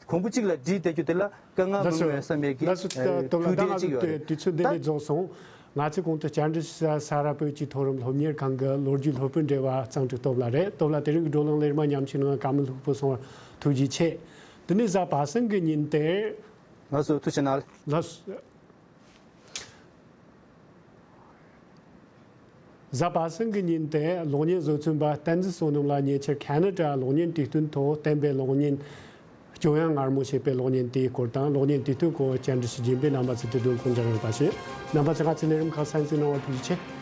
གོང་བུ་གཅིག་ལ་སྒྲིལ་བསྡད་རྒྱུ་དེ་ལ་དཀའ་ངལ་མང་པོ་ཡོད་བསམ་ཡས་ཀྱི་ལགས་སོ། ཐུགས་འདོད་ཅིག་ཡོད་རེད། དུས་ཚོད་འདི་ནས་རྫོགས་སོང་། ང་ཚོས་གོང་དུ་བཅར་འདྲི་ཞུ་ས་ས་རཱ་བོད་ཀྱི་མཐོ་རིམ་སློབ་གཉེར་ཁང་གི་ལོ་རྒྱུས་སློབ་དཔོན་བགྲེས་པ་གཙང་སྒྲིག་སྟོབས་ལགས་རེད། སྟོབས་ལགས་དེ་རིང་གི་བགྲོ་གླེང་ལེར་མ་ཉམས་ཞིབ་གནང་བར་བཀའ་མོལ་ལྷུག་པོ་གསུངས་པར་ཐུགས་རྗེ་ཆེ། དེ་ནས་གཟའ་པ་སངས་ཀྱི་ཉིན་དེར། ལགས་སོ། ཐུགས་རྗེ་གནང་། ལགས་སོ། གཟའ་པ་སངས་ཀྱི་ཉིན་དེ་གློག་བརྙན་བཟོ་ཚོང་པ་བསྟན་འཛིན་བསོད་ནམས་ལགས་ཉེ་ཆར་ཁ་ན་ཌ་གློག་བརྙན་དུས་སྟོན་ཐོག་བསྟན་པའི་གློག་བརྙན་སྐྱོ་དབྱངས་ངར་མོ་ཞེས་པའི་གློག་བརྙན་དེའི་སྐོར་དང་གློག་བརྙན་དུས་སྟོན་སྐོར་བཅར་འདྲི་ཞུ་རྒྱུ་ཡིན་པས་རྣམ་པ་ཚོས་དེ་དོན་ཁོང་ཅག་ཡོང་བ་ཞུ། རྣམ་པ་ཚོས་ང་ཚོའི་ལས་རིམ་ཁག་གསན་གཟིགས་གནང་བར་ཐུགས་རྗེ་ཆེ།